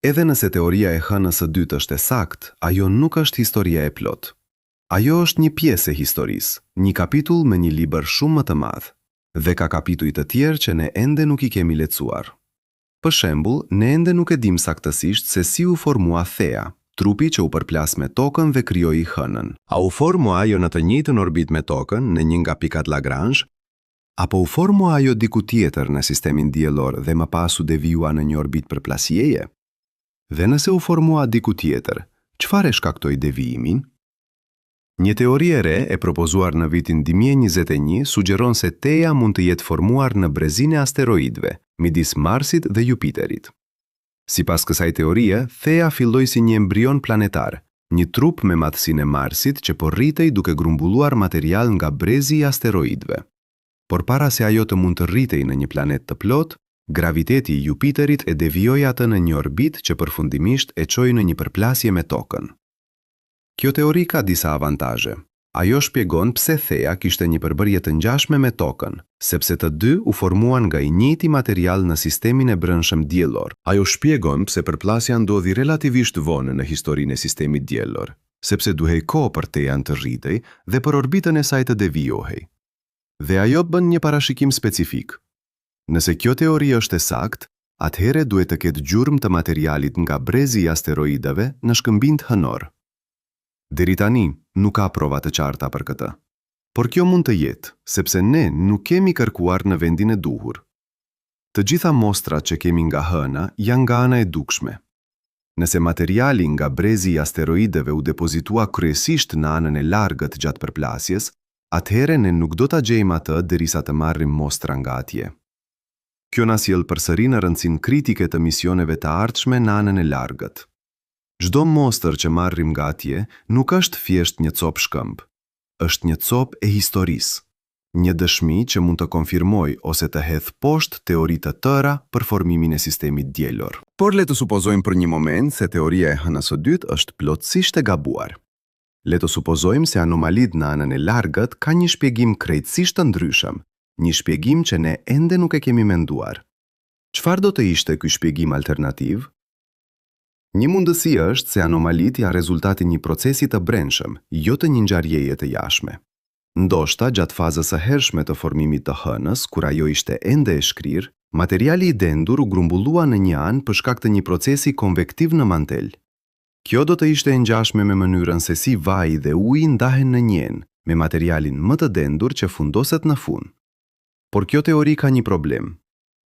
Edhe nëse teoria e Hënës së dytë është e saktë, ajo nuk është historia e plotë. Ajo është një pjesë e historisë, një kapitull në një libër shumë më të madh. Dhe ka kapituj të tjerë që ne ende nuk i kemi lexuar. Për shembull, ne ende nuk e dimë saktësisht se si u formua Thea, trupi që u përplas me Tokën dhe krijoi Hënën. A u formua ajo në të njëjtën orbitë me Tokën, në një nga pikat Lagrange? Apo u formua ajo diku tjetër në sistemin diellor dhe më pas u devijua në një orbitë përplasjeje? Dhe nëse u formua diku tjetër, çfarë e shkaktoi devijimin? Një teori e re e propozuar në vitin 2021 sugjeron se Theia mund të jetë formuar në brezin e asteroidëve, midis Marsit dhe Jupiterit. Sipas kësaj teorie, Theia filloi si një embrion planetar, një trup me madhësinë e Marsit që po rritej duke grumbulluar material nga brezi i asteroidëve. Por para se ajo të mund të rritej në një planet të plotë, graviteti i Jupiterit e devijoi atë në një orbitë që përfundimisht e çoi në një përplasje me Tokën. Kjo teori ka disa avantazhe. Ajo shpjegon pse Theia kishte një përbërje të ngjashme me Tokën, sepse të dy u formuan nga i njëjti material në sistemin e brendshëm diellor. Ajo shpjegon pse përplasja ndodhi relativisht vonë në historinë e sistemit diellor, sepse duhej kohë për Theian të rritej dhe për orbitën e saj të devijohej. Dhe ajo bën një parashikim specifik. Nëse kjo teori është e saktë, atëherë duhet të ketë gjurmë të materialit nga brezi i asteroideve në shkëmbinjtë hënorë. Deri tani, nuk ka prova të qarta për këtë. Por kjo mund të jetë, sepse ne nuk kemi kërkuar në vendin e duhur. Të gjitha mostrat që kemi nga Hëna janë nga ana e dukshme. Nëse materiali nga brezi i asteroideve u depozitua kryesisht në anën e largët gjatë përplasjes, atëherë ne nuk do ta gjejmë atë derisa të marrim mostra nga atje. Kjo na sjell përsëri në rëndësinë kritike të misioneve të ardhshme në anën e largët. Çdo mostër që marrim nga atje nuk është thjesht një copë shkëmb. Është një copë e historisë. Një dëshmi që mund të konfirmojë ose të hedhë poshtë teori të tëra për formimin e sistemit diellor. Por le të supozojmë për një moment se teoria e Hënës së dytë është plotësisht e gabuar. Le të supozojmë se anomalitë në anën e largët kanë një shpjegim krejtësisht të ndryshëm, një shpjegim që ne ende nuk e kemi menduar. Çfarë do të ishte ky shpjegim alternativ? Një mundësi është se anomalitë janë rezultat i një procesi të brendshëm, jo të një ngjarjeje të jashtme. Ndoshta gjatë fazës së hershme të formimit të Hënës, kur ajo ishte ende e shkrirë, materiali i dendur u grumbullua në një anë për shkak të një procesi konvektiv në mantel. Kjo do të ishte e ngjashme me mënyrën se si vaji dhe uji ndahen në një enë, me materialin më të dendur që fundoset në fund. Por kjo teori ka një problem.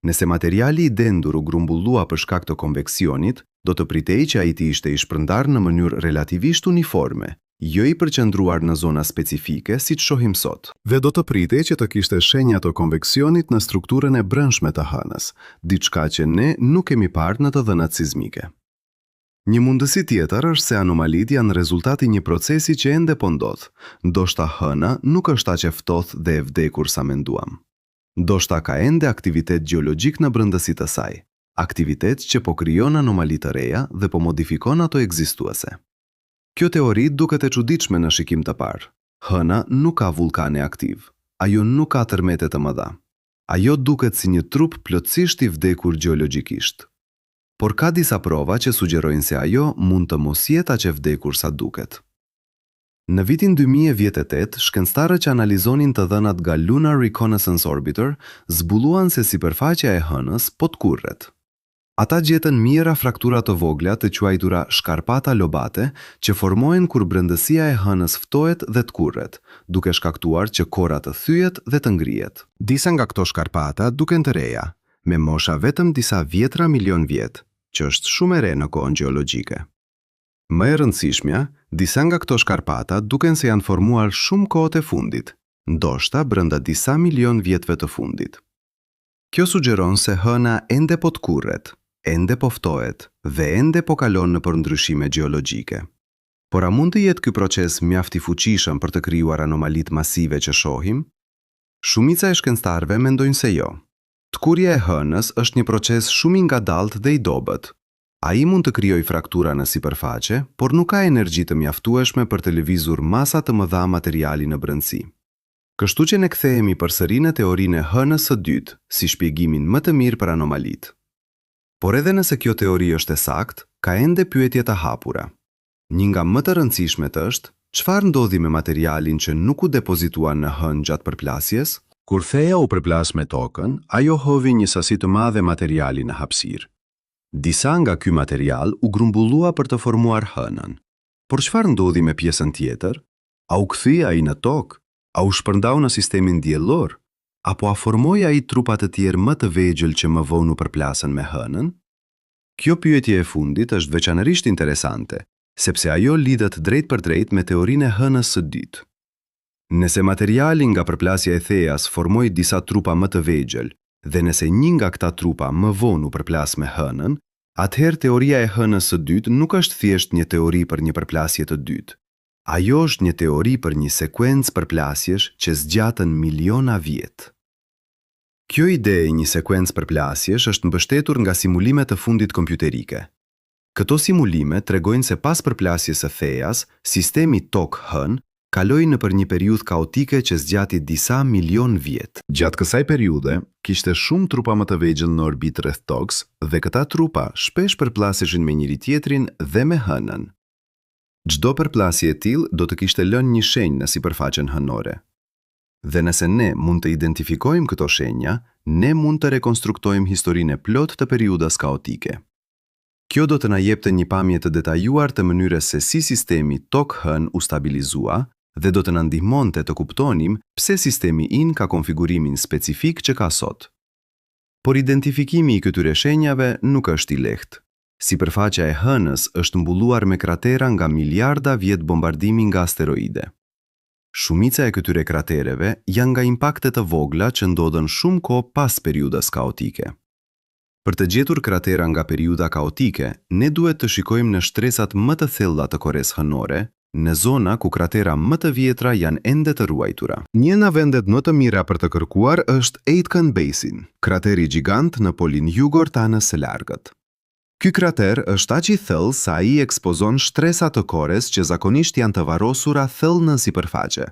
Nëse materiali i dendur u grumbullua për shkak të konveksionit, do të pritej që ai të ishte i shpërndarë në mënyrë relativisht uniforme, jo i përqendruar në zona specifike siç shohim sot. Dhe do të pritej që të kishte shenja të konveksionit në strukturën e brendshme të Hënës, diçka që ne nuk kemi parë në të dhënat sizmike. Një mundësi tjetër është se anomalitë janë rezultat i një procesi që ende po ndodh. Ndoshta Hëna nuk është aq e ftohtë dhe e vdekur sa menduam. Ndoshta ka ende aktivitet gjeologjik në brendësi të saj, aktivitet që po krijon anomali të reja dhe po modifikon ato ekzistuese. Kjo teori duket e çuditshme në shikim të parë. Hëna nuk ka vullkane aktivë. Ajo nuk ka tërmete të mëdha. Ajo duket si një trup plotësisht i vdekur gjeologjikisht. Por ka disa prova që sugjerojnë se ajo mund të mos jetë aq e vdekur sa duket. Në vitin 2008, shkencëtarët që analizonin të dhënat nga Lunar Reconnaissance Orbiter zbuluan se sipërfaqja e Hënës po tkurret. Ata gjetën mijëra fraktura të vogla të quajtura shkarpata lobate që formohen kur brendësia e Hënës ftohet dhe tkurret, duke shkaktuar që kora të thyhet dhe të ngrihet. Disa nga këto shkarpata duken të reja, me mosha vetëm disa dhjetëra milionë vjet, që është shumë e re në kohën gjeologjike. Më e rëndësishmja, disa nga këto shkarpata duken se janë formuar shumë kohët e fundit, ndoshta brenda disa milionë vjetëve të fundit. Kjo sugjeron se Hëna ende po tkurret, ende po ftohet dhe ende po kalon nëpër ndryshime gjeologjike. Por a mund të jetë ky proces mjaft i fuqishëm për të krijuar anomalitë masive që shohim? Shumica e shkencëtarëve mendojnë se jo. Tkurrja e Hënës është një proces shumë i ngadaltë dhe i dobët. Ai mund të krijojë fraktura në sipërfaqe, por nuk ka energji të mjaftueshme për të lëvizur masa të mëdha materiali në brendësi. Kështu që ne kthehemi përsëri në teorinë e Hënës së dytë si shpjegimin më të mirë për anomalitë. Por edhe nëse kjo teori është e saktë, ka ende pyetje të hapura. Një nga më të rëndësishmet është, çfarë ndodhi me materialin që nuk u depozitua në Hënë gjatë përplasjes? Kur Theja u përplas me Tokën, ajo hodhi një sasi të madhe materiali në hapësirë. Disa nga ky material u grumbullua për të formuar Hënën. Por çfarë ndodhi me pjesën tjetër? A u kthye ai në Tokë? A u shpërndau në sistemin diellor? Apo a formoi ai trupa të tjerë më të vegjël që më vonë u përplasën me Hënën? Kjo pyetje e fundit është veçanërisht interesante, sepse ajo lidhet drejtpërdrejt me teorinë e Hënës së dytë. Nëse materiali nga përplasja e Theas formoi disa trupa më të vegjël dhe nëse një nga këta trupa më vonë u përplas me Hënën, atëherë teoria e Hënës së dytë nuk është thjesht një teori për një përplasje të dytë. Ajo është një teori për një sekuencë përplasjesh që zgjatën miliona vjet. Kjo ide e një sekuencë përplasjesh është mbështetur nga simulime të fundit kompjuterike. Këto simulime tregojnë se pas përplasjes së Theas, sistemi Tokë-Hënë kaloi nëpër një periudhë kaotike që zgjati disa milionë vjet. Gjatë kësaj periudhe, kishte shumë trupa më të vegjël në orbitë rreth Tokës dhe këta trupa shpesh përplaseshin me njëri-tjetrin dhe me Hënën. Çdo përplasje e tillë do të kishte lënë një shenjë në sipërfaqen hënore. Dhe nëse ne mund të identifikojmë këto shenja, ne mund të rekonstruktojmë historinë e plotë të periudhës kaotike. Kjo do të na jepte një pamje të detajuar të mënyrës se si sistemi Tokë-Hënë u stabilizua dhe do të na ndihmonte të kuptonim pse sistemi ynë ka konfigurimin specifik që ka sot. Por identifikimi i këtyre shenjave nuk është i lehtë. Sipërfaqja e Hënës është mbuluar me kratera nga miliarda vjet bombardimi nga asteroide. Shumica e këtyre kratereve janë nga impakte të vogla që ndodhën shumë kohë pas periudhës kaotike. Për të gjetur kratera nga periudha kaotike, ne duhet të shikojmë në shtresat më të thella të kores hënore, në zona ku kratera më të vjetra janë ende të ruajtura. Një nga vendet më të mira për të kërkuar është Aitken Basin, krateri gjigant në polin jugor të Hënës së largët. Ky krater është aq i thellë sa ai ekspozon shtresa të kores që zakonisht janë të varrosura thellë nën sipërfaqe.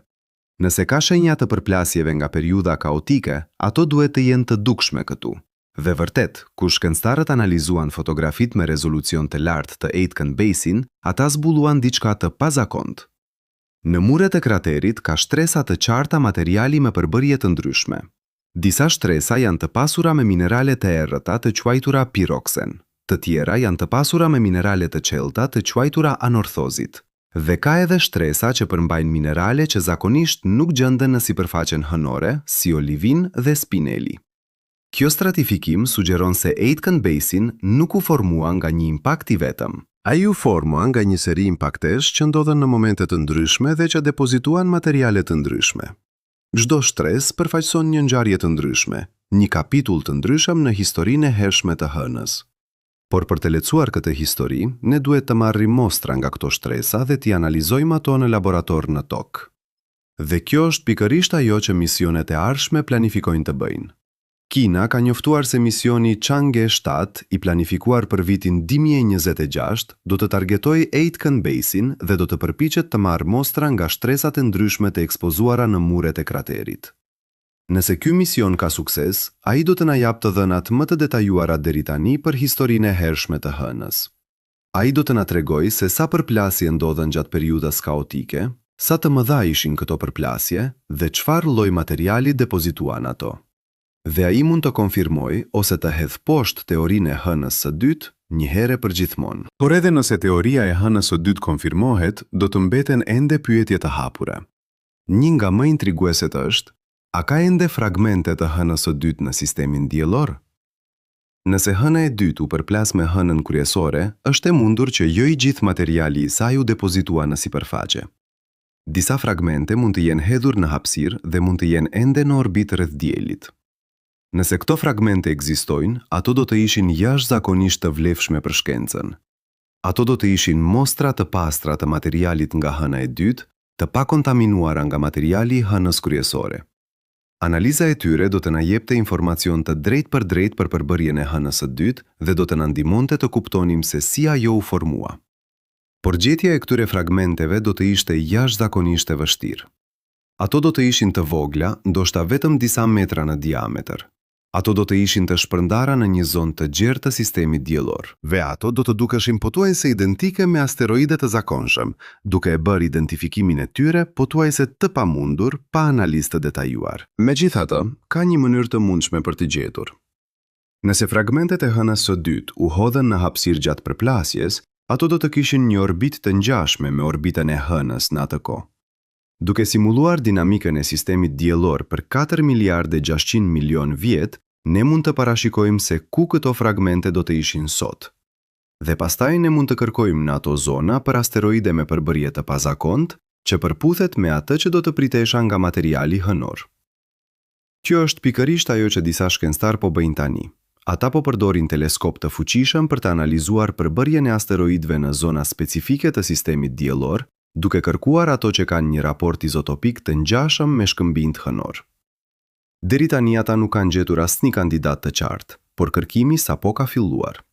Nëse ka shenja të përplasjeve nga periudha kaotike, ato duhet të jenë të dukshme këtu. Dhe vërtet, kur shkencëtarët analizuan fotografitë me rezolucion të lartë të Aitken Basin, ata zbuluan diçka të pazakontë. Në muret e kraterit ka shtresa të qarta materiali me përbërje të ndryshme. Disa shtresa janë të pasura me minerale të errëta të quajtura piroksen, të tjera janë të pasura me minerale të çelëta të quajtura anorthozit. Dhe ka edhe shtresa që përmbajnë minerale që zakonisht nuk gjenden në sipërfaqen hënore, si olivin dhe spineli. Kjo stratifikim sugjeron se Aitken Basin nuk u formua nga një impakt i vetëm. Ai u formua nga një seri impaktesh që ndodhën në momente të ndryshme dhe që depozituan materiale të ndryshme. Çdo shtresë përfaqëson një ngjarje të ndryshme, një kapitull të ndryshëm në historinë e hershme të Hënës. Por për të lexuar këtë histori, ne duhet të marrim mostra nga këto shtresa dhe t'i analizojmë ato në laborator në Tokë. Dhe kjo është pikërisht ajo që misionet e ardhshme planifikojnë të bëjnë. Kina ka njoftuar se misioni Chang'e 7, i planifikuar për vitin 2026, do të targetojë Aitken Basin dhe do të përpiqet të marrë mostra nga shtresat e ndryshme të ekspozuara në muret e kraterit. Nëse ky mision ka sukses, ai do të na japë të dhënat më të detajuara deri tani për historinë e hershme të Hënës. Ai do të na tregojë se sa përplasje ndodhën gjatë periudhës kaotike, sa të mëdha ishin këto përplasje dhe çfarë lloj materiali depozituan ato. Dhe ai mund të konfirmojë ose të hedhë poshtë teorinë e Hënës së dytë një herë e përgjithmonë. Por edhe nëse teoria e Hënës së dytë konfirmohet, do të mbeten ende pyetje të hapura. Një nga më intrigueset është, a ka ende fragmente të Hënës së dytë në sistemin diellor? Nëse Hëna e dytë u përplas me Hënën kryesore, është e mundur që jo i gjithë materiali i saj u depozitua në sipërfaqe. Disa fragmente mund të jenë hedhur në hapësirë dhe mund të jenë ende në orbitë rreth Diellit. Nëse këto fragmente ekzistojnë, ato do të ishin jashtëzakonisht të vlefshme për shkencën. Ato do të ishin mostra të pastra të materialit nga Hëna e dytë, të pakontaminuara nga materiali i Hënës kryesore. Analiza e tyre do të na jepte informacion të drejtpërdrejtë për përbërjen e Hënës së dytë dhe do të na ndihmonte të kuptonim se si ajo u formua. Por gjetja e këtyre fragmenteve do të ishte jashtëzakonisht e vështirë. Ato do të ishin të vogla, ndoshta vetëm disa metra në diametër. Ato do të ishin të shpërndara në një zonë të gjerë të sistemit diellor. Dhe ato do të dukeshin pothuajse identike me asteroide të zakonshëm, duke e bërë identifikimin e tyre pothuajse të pamundur pa analizë të detajuar. Megjithatë, ka një mënyrë të mundshme për t'i gjetur. Nëse fragmentet e Hënës së dytë u hodhën në hapësirë gjatë përplasjes, ato do të kishin një orbitë të ngjashme me orbitën e Hënës në atë kohë. Duke simuluar dinamikën e sistemit diellor për katër miliardë e 600 milionë vjet, ne mund të parashikojmë se ku këto fragmente do të ishin sot. Dhe pastaj ne mund të kërkojmë në ato zona për asteroide me përbërje të pazakontë, që përputhet me atë që do të pritesha nga materiali hënor. Kjo është pikërisht ajo që disa shkencëtarë po bëjnë tani. Ata po përdorin teleskopë të fuqishëm për të analizuar përbërjen e asteroidëve në zona specifike të sistemit diellor, duke kërkuar ato që kanë një raport izotopik të ngjashëm me shkëmbinjtë hënorë. Deri tani ata nuk kanë gjetur asnjë kandidat të qartë, por kërkimi sapo ka filluar.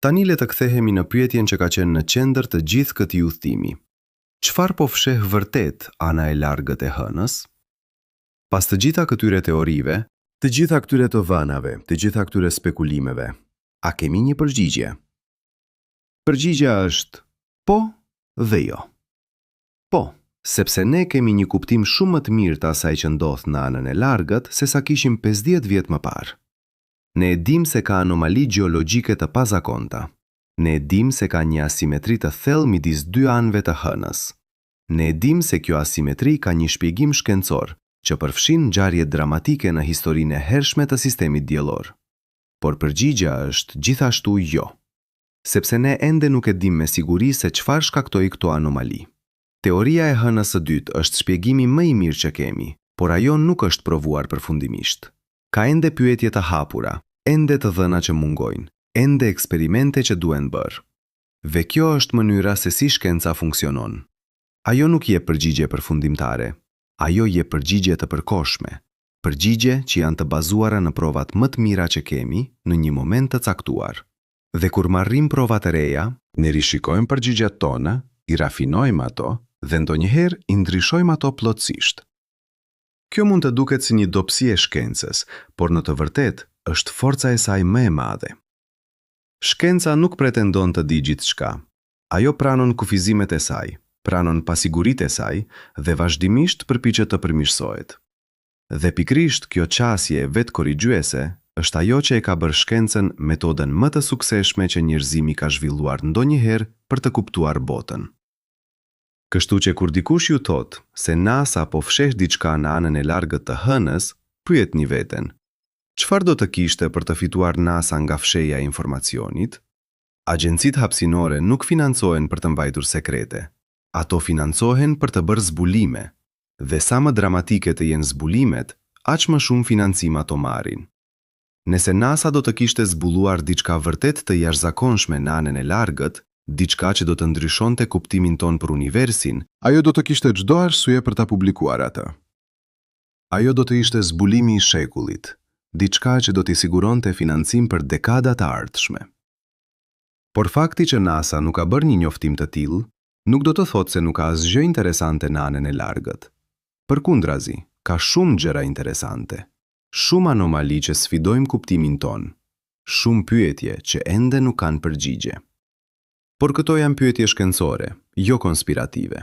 Tani le të kthehemi në pyetjen që ka qenë në qendër të gjithë këtij udhëtimi. Çfarë po fsheh vërtet ana e largët e Hënës? Pas të gjitha këtyre teorive, Të gjitha këtyre të dhënave, të gjitha këtyre spekulimeve, a kemi një përgjigje? Përgjigja është po dhe jo. Po, sepse ne kemi një kuptim shumë më të mirë të asaj që ndodh në anën e largët sesa kishim 50 vjet më parë. Ne e dimë se ka anomali gjeologjike të pazakonta. Ne e dimë se ka një asimetri të thellë midis dy anëve të hënës. Ne e dimë se kjo asimetri ka një shpjegim shkencor që përfshin ngjarje dramatike në historinë e hershme të sistemit diellor. Por përgjigja është gjithashtu jo. Sepse ne ende nuk e dimë me siguri se çfarë shkaktoi këto anomali. Teoria e hënës së dytë është shpjegimi më i mirë që kemi, por ajo nuk është provuar përfundimisht. Ka ende pyetje të hapura, ende të dhëna që mungojnë, ende eksperimente që duhen bërë. Dhe kjo është mënyra se si shkenca funksionon. Ajo nuk jep përgjigje përfundimtare. Ajo jep përgjigje të përkohshme, përgjigje që janë të bazuara në provat më të mira që kemi në një moment të caktuar. Dhe kur marrim prova të reja, ne rishikojmë përgjigjet tona, i rafinojmë ato dhe ndonjëherë i ndryshojmë ato plotësisht. Kjo mund të duket si një dobësi e shkencës, por në të vërtetë është forca e saj më e madhe. Shkenca nuk pretendon të di gjithçka. Ajo pranon kufizimet e saj, pranon pasiguritë e saj dhe vazhdimisht përpiqet të përmirësohet. Dhe pikërisht kjo qasje vetëkorrigjuese është ajo që e ka bërë shkencën metodën më të suksesshme që njerëzimi ka zhvilluar ndonjëherë për të kuptuar botën. Kështu që kur dikush ju thotë se NASA po fsheh diçka në anën e largët të hënës, pyetni veten: Çfarë do të kishte për të fituar NASA nga fshehja e informacionit? Agjencitë hapësinore nuk financohen për të mbajtur sekrete. Ato financohen për të bërë zbulime. Dhe sa më dramatike të jenë zbulimet, aq më shumë financim ato marrin. Nëse NASA do të kishte zbuluar diçka vërtet të jashtëzakonshme në anën e largët, diçka që do të ndryshonte kuptimin tonë për universin, Ajo do të kishte çdo arsye për ta publikuar atë. Ajo do të ishte zbulimi i shekullit, diçka që do t'i siguronte financim për dekada të ardhshme. Por fakti që NASA nuk ka bërë një njoftim të tillë, nuk do të thotë se nuk ka asgjë interesante në anën e largët. Përkundrazi, ka shumë gjëra interesante, shumë anomali që sfidojnë kuptimin tonë, shumë pyetje që ende nuk kanë përgjigje. Por këto janë pyetje shkencore, jo konspirative.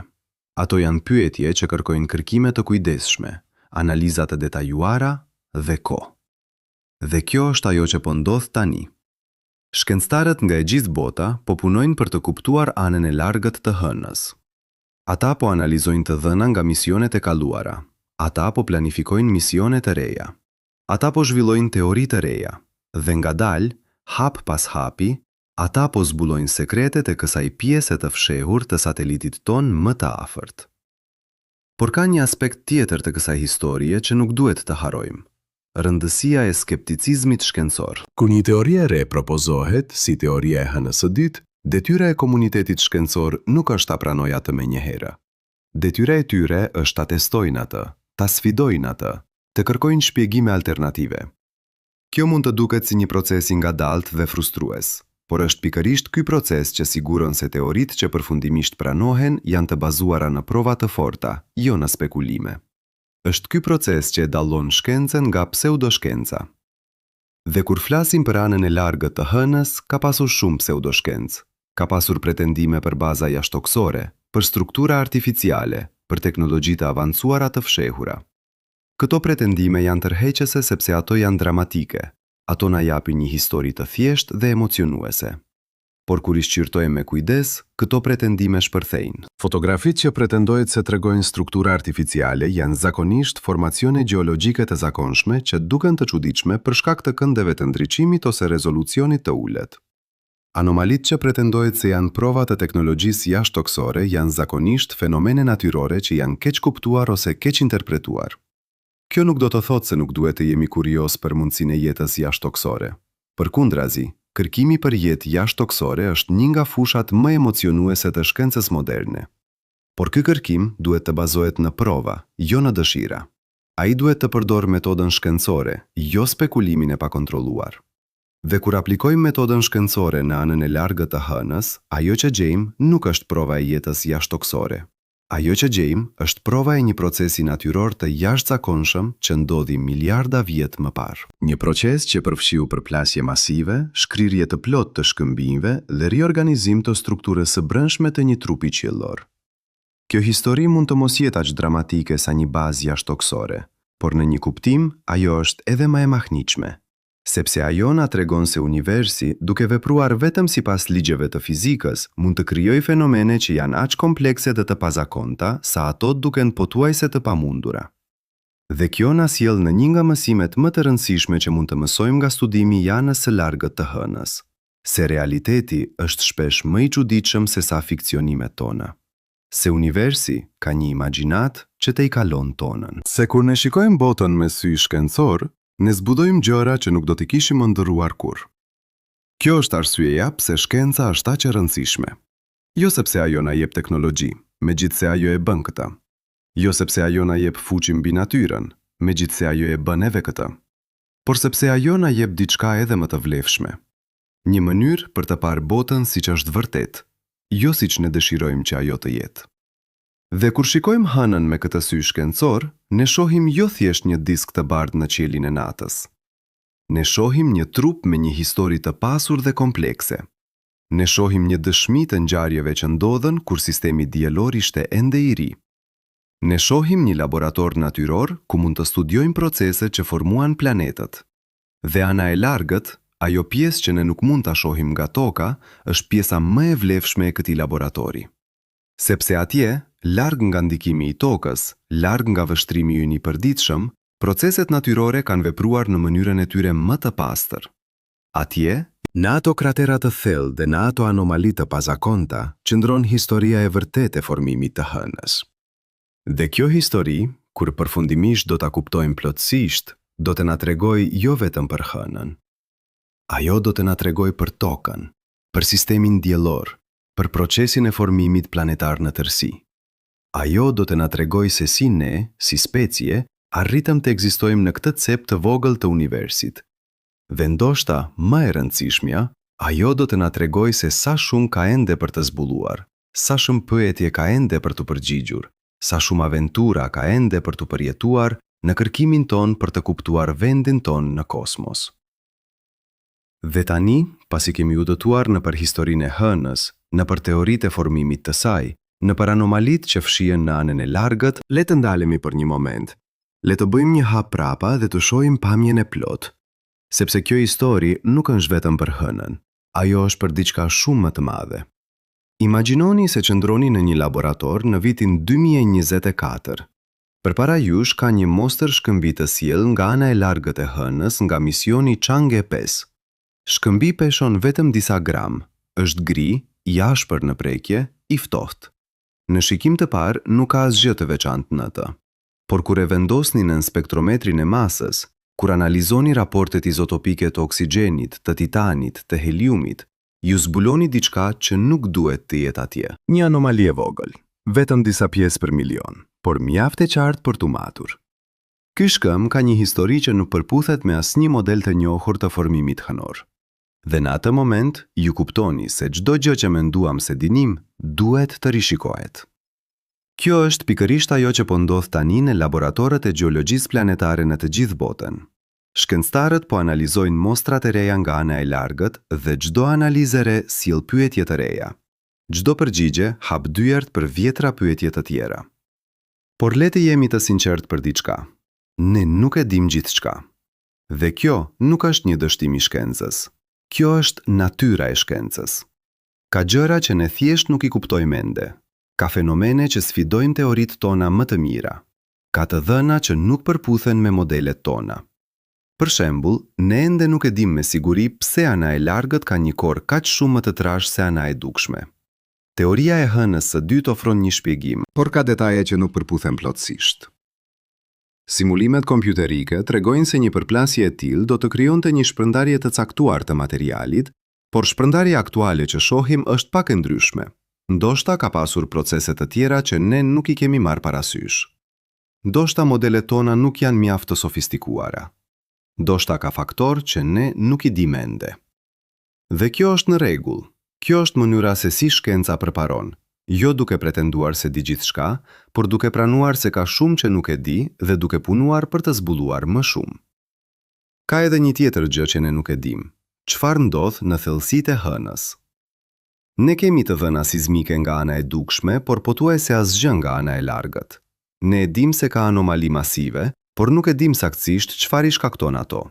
Ato janë pyetje që kërkojnë kërkime të kujdesshme, analiza të detajuara dhe kohë. Dhe kjo është ajo që po ndodh tani. Shkencëtarët nga e gjithë bota po punojnë për të kuptuar anën e largët të Hënës. Ata po analizojnë të dhëna nga misionet e kaluara. Ata po planifikojnë misione të reja. Ata po zhvillojnë teori të reja. Dhe ngadalë, hap pas hapi, ata po zbulojnë sekretet e kësaj pjese të fshehur të satelitit tonë më të afërt. Por ka një aspekt tjetër të kësaj historie që nuk duhet të harrojmë, rëndësia e skepticizmit shkencor. Kur një teori e re propozohet, si teoria e Hënës së Dytë, detyra e komunitetit shkencor nuk është ta pranojë atë menjëherë. Detyra e tyre është ta testojnë atë, ta sfidojnë atë, të kërkojnë shpjegime alternative. Kjo mund të duket si një proces i ngadaltë dhe frustrues, por është pikërisht ky proces që siguron se teoritë që përfundimisht pranohen janë të bazuara në prova të forta, jo në spekulime. Është ky proces që e dallon shkencën nga pseudoshkenca. Dhe kur flasim për anën e largët të Hënës, ka pasur shumë pseudoshkencë. Ka pasur pretendime për baza jashtëtokësore, për struktura artificiale, për teknologji të avancuara të fshehura. Këto pretendime janë tërheqëse sepse ato janë dramatike, ato na japin një histori të thjeshtë dhe emocionuese. Por kur i shqyrtojmë me kujdes, këto pretendime shpërthejnë. Fotografitë që pretendohet se tregojnë struktura artificiale janë zakonisht formacione gjeologjike të zakonshme që duken të çuditshme për shkak të këndeve të ndriçimit ose rezolucionit të ulët. Anomalitë që pretendohet se janë prova të teknologjisë jashtëtokësore janë zakonisht fenomene natyrore që janë keqkuptuar ose keqinterpretuar. Kjo nuk do të thotë se nuk duhet të jemi kuriozë për mundësinë e jetës jashtëtokësore. Përkundrazi, kërkimi për jetë jashtëtokësore është një nga fushat më emocionuese të shkencës moderne. Por ky kërkim duhet të bazohet në prova, jo në dëshira. Ai duhet të përdorë metodën shkencore, jo spekulimin e pakontrolluar. Dhe kur aplikojmë metodën shkencore në anën e largët të Hënës, ajo që gjejmë nuk është prova e jetës jashtëtokësore. Ajo që gjejmë është prova e një procesi natyror të jashtëzakonshëm që ndodhi miliarda vjet më parë. Një proces që përfshiu përplasje masive, shkrirje të plotë të shkëmbinjve dhe riorganizim të strukturës së brendshme të një trupi qiellor. Kjo histori mund të mos jetë aq dramatike sa një bazë jashtëtokësore, por në një kuptim ajo është edhe më e mahnitshme. Sepse ajo na tregon se universi, duke vepruar vetëm sipas ligjeve të fizikës, mund të krijojë fenomene që janë aq komplekse dhe të pazakonta, sa ato duken pothuajse të pamundura. Dhe kjo na sjell në një nga mësimet më të rëndësishme që mund të mësojmë nga studimi i anës së largët të Hënës, se realiteti është shpesh më i çuditshëm sesa fikcionimet tona. Se universi ka një imagjinatë që tejkalon tonën. Se kur ne shikojmë botën me sy shkencor, ne zbulojmë gjëra që nuk do t'i kishim ëndërruar kurrë. Kjo është arsyeja pse shkenca është aq e rëndësishme. Jo sepse ajo na jep teknologji, megjithëse ajo e bën këtë. Jo sepse ajo na jep fuqi mbi natyrën, megjithëse ajo e bën edhe këtë. Por sepse ajo na jep diçka edhe më të vlefshme. Një mënyrë për të parë botën siç është vërtet, jo siç ne dëshirojmë që ajo të jetë. Dhe kur shikojmë Hënën me këtë sy shkencor, ne shohim jo thjesht një disk të bardhë në qiellin e natës. Ne shohim një trup me një histori të pasur dhe komplekse. Ne shohim një dëshmi të ngjarjeve që ndodhën kur sistemi diellor ishte ende i ri. Ne shohim një laborator natyror ku mund të studiojmë proceset që formuan planetët. Dhe ana e largët, ajo pjesë që ne nuk mund ta shohim nga Toka, është pjesa më e vlefshme e këtij laboratori. Sepse atje, larg nga ndikimi i Tokës, larg nga vështrimi ynë i përditshëm, proceset natyrore kanë vepruar në mënyrën e tyre më të pastër. Atje, në ato kratera të thellë dhe në ato anomali të pazakonta, qëndron historia e vërtetë e formimit të Hënës. Dhe kjo histori, kur përfundimisht do ta kuptojmë plotësisht, do të na tregojë jo vetëm për Hënën. Ajo do të na tregojë për Tokën, për sistemin diellor, për procesin e formimit planetar në tërësi. Ajo do të na tregojë se si ne, si specie, arritëm të ekzistojmë në këtë cep të vogël të universit. Dhe ndoshta, më e rëndësishmja, ajo do të na tregojë se sa shumë ka ende për të zbuluar, sa shumë pyetje ka ende për t'u përgjigjur, sa shumë aventura ka ende për t'u përjetuar. në kërkimin tonë për të kuptuar vendin tonë në kosmos. Dhe tani, pasi kemi udhëtuar nëpër historinë e Hënës, nëpër teoritë e formimit të saj, nëpër anomalitë që fshihen në anën e largët, Le të ndalemi për një moment. Le të bëjmë një hap prapa dhe të shohim pamjen e plotë. Sepse kjo histori nuk është vetëm për Hënën, ajo është për diçka shumë më të madhe. Imagjinoni se qëndroni në një laborator në vitin 2024. Përpara jush ka një mostër shkëmbi të sjellë nga ana e largët e Hënës nga misioni Chang'e 5. Shkëmbi peshon vetëm disa gram, është gri, i ashpër në prekje, i ftohtë. Në shikim të parë nuk ka asgjë të veçantë në të. Por kur e vendosni nën spektrometrin e masës, kur analizoni raportet izotopike të oksigjenit, të titanit, të heliumit, ju zbuloni diçka që nuk duhet të jetë atje. Një anomali e vogël, vetëm disa pjesë për milion, por mjaft e qartë për t'u matur. Ky shkëmb ka një histori që nuk përputhet me asnjë model të njohur të formimit hënor. Dhe në atë moment, ju kuptoni se çdo gjë që menduam se dinim, duhet të rishikohet. Kjo është pikërisht ajo që po ndodh tani në laboratorët e gjeologjisë planetare në të gjithë botën. Shkencëtarët po analizojnë mostrat e reja nga ana e largët dhe çdo analizë e re sjell pyetje të reja. Çdo përgjigje hap dyert për dhjetra pyetje të tjera. Por le të jemi të sinqertë për diçka. Ne nuk e dimë gjithçka. Dhe kjo nuk është një dështim i shkencës. Kjo është natyra e shkencës. Ka gjëra që ne thjesht nuk i kuptojmë ende. Ka fenomene që sfidojnë teoritë tona më të mira. Ka të dhëna që nuk përputhen me modelet tona. Për shembull, ne ende nuk e dimë me siguri pse ana e largët ka një kor kaq shumë më të trashë se ana e dukshme. Teoria e hënës së dytë ofron një shpjegim. Por ka detaje që nuk përputhen plotësisht. Simulimet kompjuterike tregojnë se një përplasje e tillë do të krijonte një shpërndarje të caktuar të materialit, por shpërndarja aktuale që shohim është pak e ndryshme. Ndoshta ka pasur procese të tjera që ne nuk i kemi marrë parasysh. Ndoshta modelet tona nuk janë mjaft të sofistikuara. Ndoshta ka faktorë që ne nuk i dimë ende. Dhe kjo është në rregull. Kjo është mënyra se si shkenca përparon, jo duke pretenduar se di gjithçka, por duke pranuar se ka shumë që nuk e di dhe duke punuar për të zbuluar më shumë. Ka edhe një tjetër gjë që ne nuk e dimë. Çfarë ndodh në thellësitë e hënës? Ne kemi të dhëna sizmike nga ana e dukshme, por pothuajse asgjë nga ana e largët. Ne e dimë se ka anomali masive, por nuk e dimë saktësisht çfarë i shkakton ato.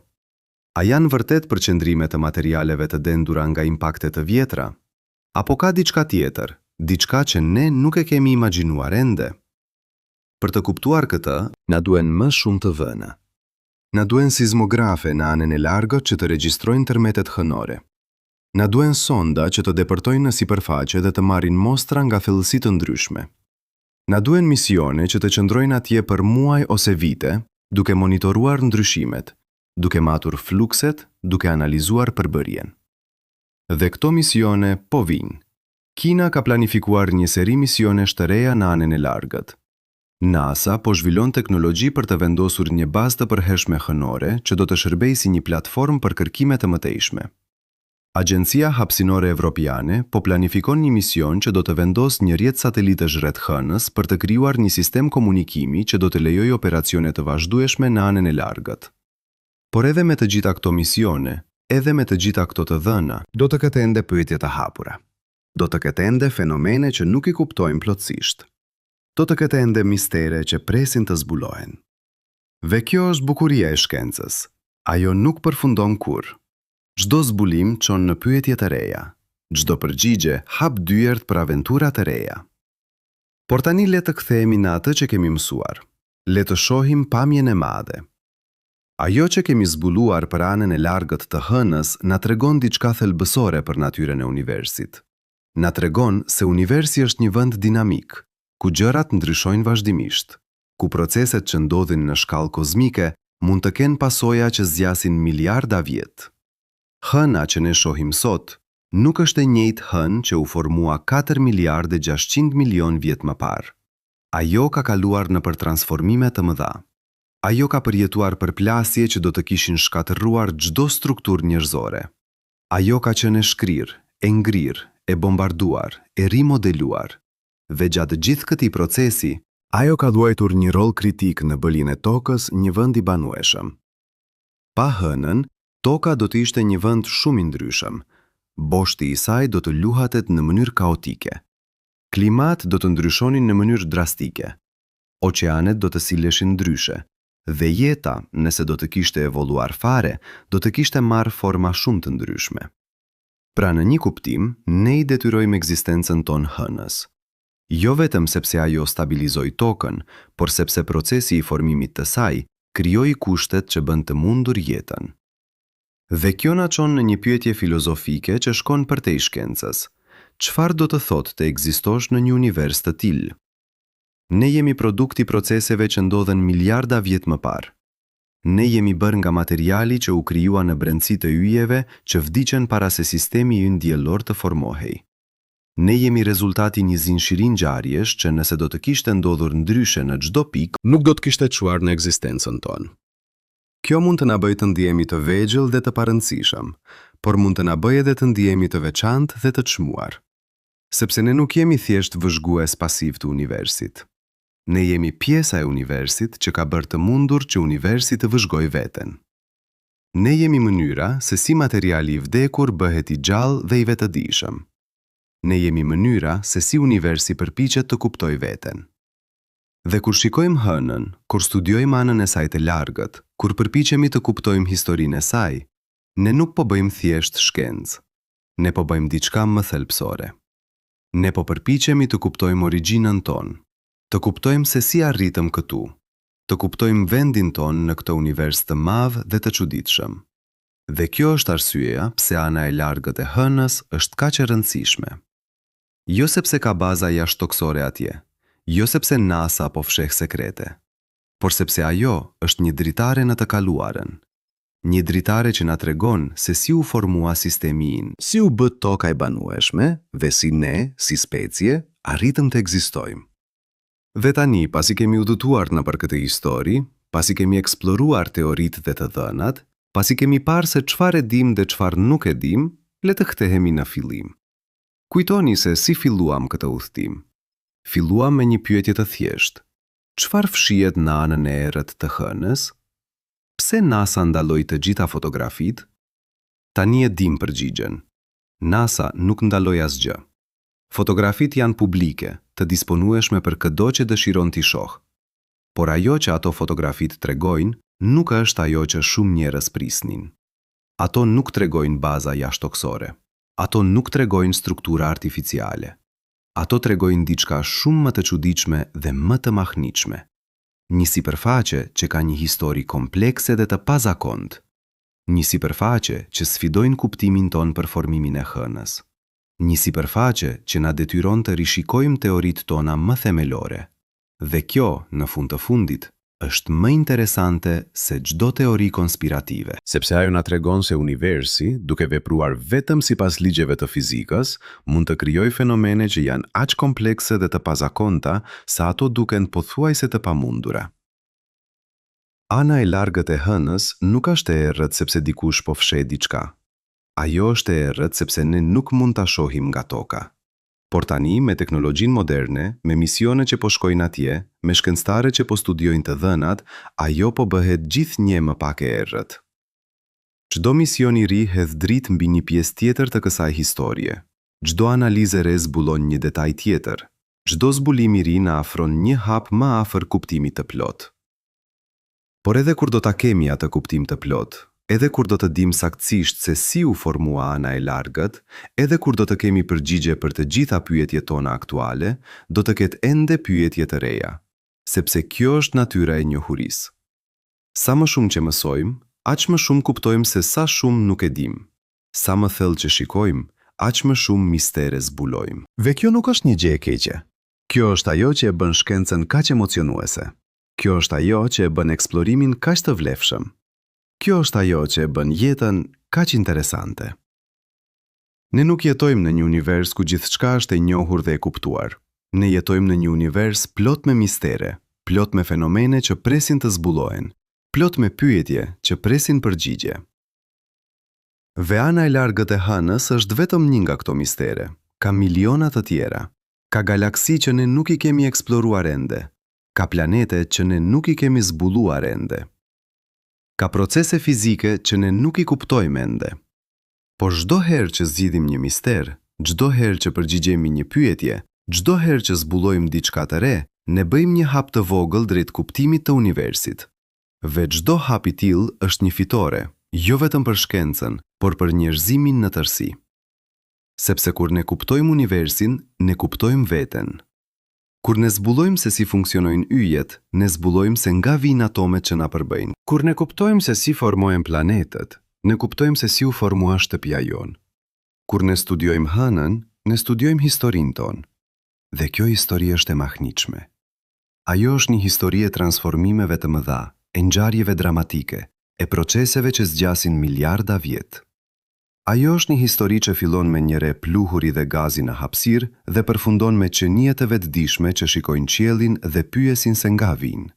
A janë vërtet përqendrime të materialeve të dendura nga impakte të vjetra? Apo ka diçka tjetër, diçka që ne nuk e kemi imagjinuar ende? Për të kuptuar këtë, na duhen më shumë të dhëna. Na duhen sizmografe në anën e largët që të regjistrojnë tërmetet hënore. Na duhen sonda që të depërtojnë në sipërfaqe dhe të marrin mostra nga thellësi të ndryshme. Na duhen misione që të qëndrojnë atje për muaj ose vite, duke monitoruar ndryshimet, duke matur flukset, duke analizuar përbërjen. Dhe këto misione po vijnë. Kina ka planifikuar një seri misionesh të reja në anën e largët. NASA po zhvillon teknologji për të vendosur një bazë të përhershme hënore që do të shërbejë si një platformë për kërkime të mëtejshme. Agjencia Hapësinore Evropiane po planifikon një mision që do të vendosë një rrjet satelitësh rreth Hënës për të krijuar një sistem komunikimi që do të lejojë operacione të vazhdueshme në anën e largët. Por edhe me të gjitha këto misione, edhe me të gjitha këto të dhëna, Do të ketë ende pyetje të hapura. Do të ketë ende fenomene që nuk i kuptojmë plotësisht. Do të ketë ende mistere që presin të zbulohen. Dhe kjo është bukuria e shkencës. Ajo nuk përfundon kurrë. Çdo zbulim çon në pyetje të reja. Çdo përgjigje hap dyert për aventura të reja. Por tani le të kthehemi në atë që kemi mësuar. Le të shohim pamjen e madhe. Ajo që kemi zbuluar për anën e largët të hënës na tregon diçka thelbësore për natyrën e universit. Na tregon se universi është një vend dinamik, ku gjërat ndryshojnë vazhdimisht, ku proceset që ndodhin në shkallë kozmike mund të kenë pasoja që zgjasin miliarda vjet. Hëna që ne shohim sot nuk është e njëjtë hënë që u formua 4 miliardë e 600 milionë vjet më parë. Ajo ka kaluar nëpër transformime të mëdha. Ajo ka përjetuar përplasje që do të kishin shkatërruar çdo strukturë njerëzore. Ajo ka qenë e shkrirë, e ngrirë, e bombarduar, e rimodeluar. Dhe gjatë gjithë këtij procesi, Ajo ka luajtur një rol kritik në bërjen e Tokës një vend i banueshëm. Pa Hënën, Toka do të ishte një vend shumë i ndryshëm. Boshti i saj do të luhatet në mënyrë kaotike. Klimat do të ndryshonin në mënyrë drastike. Oqeanet do të silleshin ndryshe. Dhe jeta, nëse do të kishte evoluar fare, do të kishte marrë forma shumë të ndryshme. Pra në një kuptim, ne i detyrojmë ekzistencën tonë Hënës. Jo vetëm sepse ajo stabilizoi Tokën, por sepse procesi i formimit të saj krijoi kushtet që bënë të mundur jetën. Dhe kjo na çon në një pyetje filozofike që shkon përtej shkencës, çfarë do të thotë të ekzistosh në një univers të tillë? Ne jemi produkt i proceseve që ndodhën miliarda vjet më parë. Ne jemi bërë nga materiali që u krijua në brendësi të yjeve që vdiqën para se sistemi ynë diellor të formohej. Ne jemi rezultati i një zinxhiri ngjarjesh që nëse do të kishte ndodhur ndryshe në çdo pikë, Nuk do të kishte çuar në ekzistencën tonë. Kjo mund të na bëjë të ndihemi të vegjël dhe të parëndësishëm, por mund të na bëjë edhe të ndihemi të veçantë dhe të çmuar. Sepse ne nuk jemi thjesht vëzhgues pasivë të universit. Ne jemi pjesa e universit që ka bërë të mundur që universi të vëzhgojë veten. Ne jemi mënyra se si materiali i vdekur bëhet i gjallë dhe i vetëdijshëm. Ne jemi mënyra se si universi përpiqet të kuptojë veten. Dhe kur shikojmë Hënën, kur studiojmë anën e saj të largët, kur përpiqemi të kuptojmë historinë e saj, ne nuk po bëjmë thjesht shkencë. Ne po bëjmë diçka më thelbësore. Ne po përpiqemi të kuptojmë origjinën tonë, të kuptojmë se si arritëm këtu, të kuptojmë vendin tonë në këtë univers të madh dhe të çuditshëm. Dhe kjo është arsyeja pse ana e largët e Hënës është kaq e rëndësishme. Jo sepse ka baza jashtëtokësore atje, jo sepse NASA po fsheh sekrete, por sepse ajo është një dritare në të kaluarën. Një dritare që na tregon se si u formua sistemi ynë. Si u bë Toka e banueshme dhe si ne, si specie, arritëm të ekzistojmë. Dhe tani, pasi kemi udhëtuar nëpër këtë histori, pasi kemi eksploruar teoritë dhe të dhënat, pasi kemi parë se çfarë e dimë dhe çfarë nuk e dimë, le të kthehemi në fillim. Kujtoni se si filluam këtë udhëtim. Filluam me një pyetje të thjeshtë. Çfarë fshihet në anën e errët të Hënës? Pse NASA ndaloi të gjitha fotografitë? Tani e dimë përgjigjen. NASA nuk ndaloi asgjë. Fotografitë janë publike, të disponueshme për këdo që dëshiron t'i shohë. Por ajo që ato fotografitë tregojnë nuk është ajo që shumë njerëz prisnin. Ato nuk tregojnë baza jashtëtokësore. Ato nuk tregojnë struktura artificiale. Ato tregojnë diçka shumë më të çuditshme dhe më të mahnitshme. Një sipërfaqe që ka një histori komplekse dhe të pazakontë. Një sipërfaqe që sfidojnë kuptimin tonë për formimin e Hënës. Një sipërfaqe që na detyron të rishikojmë teoritë tona më themelore. Dhe kjo, në fund të fundit, është më interesante se çdo teori konspirative. Sepse ajo na tregon se universi, duke vepruar vetëm sipas ligjeve të fizikës, mund të krijojë fenomene që janë aq komplekse dhe të pazakonta sa ato duken pothuajse të pamundura. Ana e largët e Hënës nuk është e errët sepse dikush po fsheh diçka. Ajo është e errët sepse ne nuk mund ta shohim nga Toka. Por tani, me teknologjinë moderne, me misione që po shkojnë atje, me shkencëtarët që po studiojnë të dhënat, ajo po bëhet gjithnjë më pak e errët. Çdo mision i ri hedh dritë mbi një pjesë tjetër të kësaj historie. Çdo analizë e re zbulon një detaj tjetër. Çdo zbulim i ri na afron një hap më afër kuptimit të plotë. Por edhe kur do ta kemi atë kuptim të plotë, edhe kur do të dimë saktësisht se si u formua ana e largët, edhe kur do të kemi përgjigje për të gjitha pyetjet tona aktuale, do të ketë ende pyetje të reja. Sepse kjo është natyra e njohurisë. Sa më shumë që mësojmë, aq më shumë kuptojmë se sa shumë nuk e dimë. Sa më thellë që shikojmë, aq më shumë mistere zbulojmë. Dhe kjo nuk është një gjë e keqe. Kjo është ajo që e bën shkencën kaq emocionuese. Kjo është ajo që e bën eksplorimin kaq të vlefshëm. Kjo është ajo që e bën jetën kaq interesante. Ne nuk jetojmë në një univers ku gjithçka është e njohur dhe e kuptuar. Ne jetojmë në një univers plot me mistere, plot me fenomene që presin të zbulohen, plot me pyetje që presin përgjigje. Dhe ana e largët e Hënës është vetëm një nga këto mistere. Ka miliona të tjera. Ka galaksi që ne nuk i kemi eksploruar ende. Ka planete që ne nuk i kemi zbuluar ende. Ka procese fizike që ne nuk i kuptojmë ende. Por çdo herë që zgjidhim një mister, çdo herë që përgjigjemi një pyetje, çdo herë që zbulojmë diçka të re, ne bëjmë një hap të vogël drejt kuptimit të universit. Dhe çdo hap i tillë është një fitore, jo vetëm për shkencën, por për njerëzimin në tërësi. Sepse kur ne kuptojmë universin, ne kuptojmë veten. Kur ne zbulojmë se si funksionojnë yjet, ne zbulojmë se nga vijnë atomet që na përbëjnë. Kur ne kuptojmë se si formohen planetët, ne kuptojmë se si u formua shtëpia jonë. Kur ne studiojmë Hënën, ne studiojmë historinë tonë. Dhe kjo histori është e mahnitshme. Ajo është një histori e transformimeve të mëdha, e ngjarjeve dramatike, e proceseve që zgjasin miliarda vjet. Ajo është një histori që fillon me një re pluhuri dhe gazi në hapësirë dhe përfundon me qenie të vetëdijshme që shikojnë qiellin dhe pyesin se nga vijnë.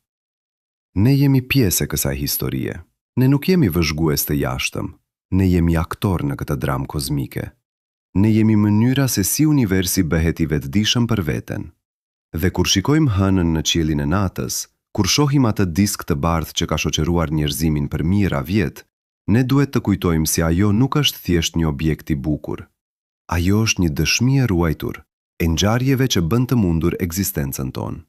Ne jemi pjesë e kësaj historie. Ne nuk jemi vëzhgues të jashtëm. Ne jemi aktorë në këtë dramë kozmike. Ne jemi mënyra se si universi bëhet i vetëdijshëm për veten. Dhe kur shikojmë Hënën në qiellin e natës, kur shohim atë disk të bardhë që ka shoqëruar njerëzimin për mijëra vjet, Ne duhet të kujtojmë se ajo nuk është thjesht një objekt i bukur. Ajo është një dëshmi e ruajtur e ngjarjeve që bënë të mundur ekzistencën tonë.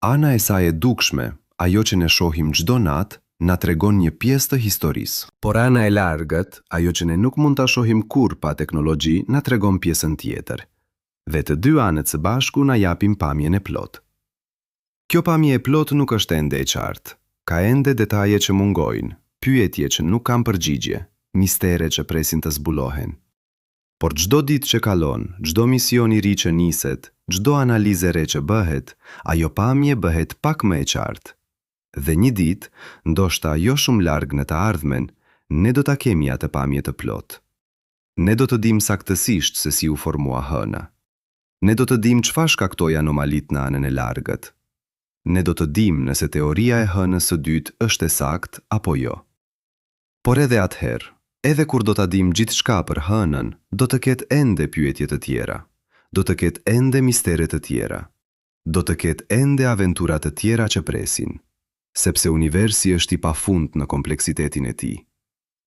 Ana e saj e dukshme, ajo që ne shohim çdo natë, na tregon një pjesë të historisë. Por ana e largët, ajo që ne nuk mund ta shohim kurrë pa teknologji, na tregon pjesën tjetër. Dhe të dy anët së bashku na japin pamjen e plotë. Kjo pamje e plotë nuk është ende e qartë. Ka ende detaje që mungojnë, pyetje që nuk kanë përgjigje, mistere që presin të zbulohen. Por çdo ditë që kalon, çdo mision i ri që niset, çdo analizë e re që bëhet, ajo pamje bëhet pak më e qartë. Dhe një ditë, ndoshta jo shumë larg në të ardhmen, ne do ta kemi atë pamje të plotë. Ne do të dimë saktësisht se si u formua Hëna. Ne do të dimë çfarë shkaktoi anomalitë në anën e largët. Ne do të dimë nëse teoria e hënës së dytë është e saktë apo jo. Por edhe atëherë, edhe kur do ta dimë gjithçka për hënën, do të ketë ende pyetje të tjera. Do të ketë ende mistere të tjera. Do të ketë ende aventura të tjera që presin. Sepse universi është i pafund në kompleksitetin e tij.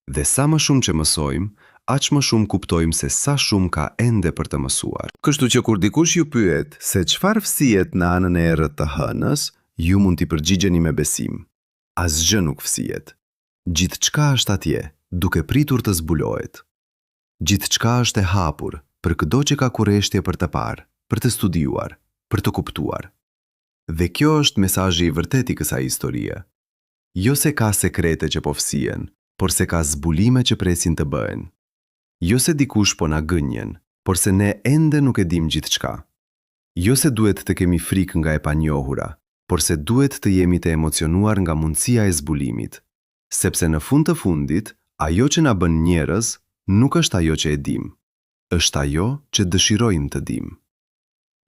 Dhe sa më shumë që mësojmë, aq më shumë kuptojmë se sa shumë ka ende për të mësuar. Kështu që kur dikush ju pyet se çfarë fshihet në anën e errët të hënës, ju mund t'i përgjigjeni me besim. Asgjë nuk fshihet. Gjithçka është atje, duke pritur të zbulohet. Gjithçka është e hapur për këdo që ka kureshtje për të parë, për të studiuar, për të kuptuar. Dhe kjo është mesazhi i vërtetë i kësaj historie. Jo se ka sekrete që po fshihen, por se ka zbulime që presin të bëhen. Jo se dikush po na gënjen, por se ne ende nuk e dimë gjithçka. Jo se duhet të kemi frikë nga e panjohura, por se duhet të jemi të emocionuar nga mundësia e zbulimit. Sepse në fund të fundit, ajo që na bën njerëz nuk është ajo që e dimë. Është ajo që dëshirojmë të dimë.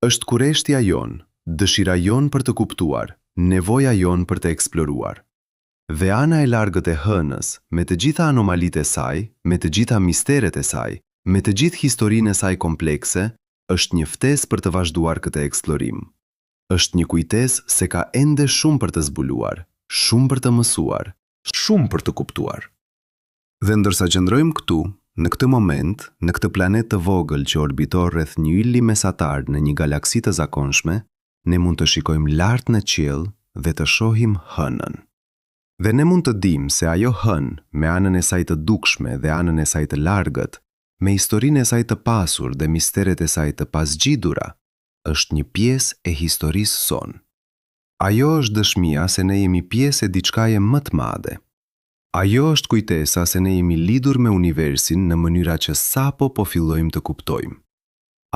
Është kureshtja jonë, dëshira jonë për të kuptuar, nevoja jonë për të eksploruar. Dhe ana e largët e Hënës, me të gjitha anomalitë e saj, me të gjitha misteret e saj, me të gjithë historinë e saj komplekse, është një ftesë për të vazhduar këtë eksplorim. Është një kujtesë se ka ende shumë për të zbuluar, shumë për të mësuar, shumë për të kuptuar. Dhe ndërsa qëndrojmë këtu, në këtë moment, në këtë planet të vogël që orbiton rreth një ylli mesatar në një galaksi të zakonshme, ne mund të shikojmë lart në qiell dhe të shohim Hënën. Dhe ne mund të dimë se ajo hënë, me anën e saj të dukshme dhe anën e saj të largët, me historinë e saj të pasur dhe misteret e saj të pazgjidhura, është një pjesë e historisë sonë. Ajo është dëshmia se ne jemi pjesë e diçkaje më të madhe. Ajo është kujtesa se ne jemi lidhur me universin në mënyra që sapo po fillojmë të kuptojmë.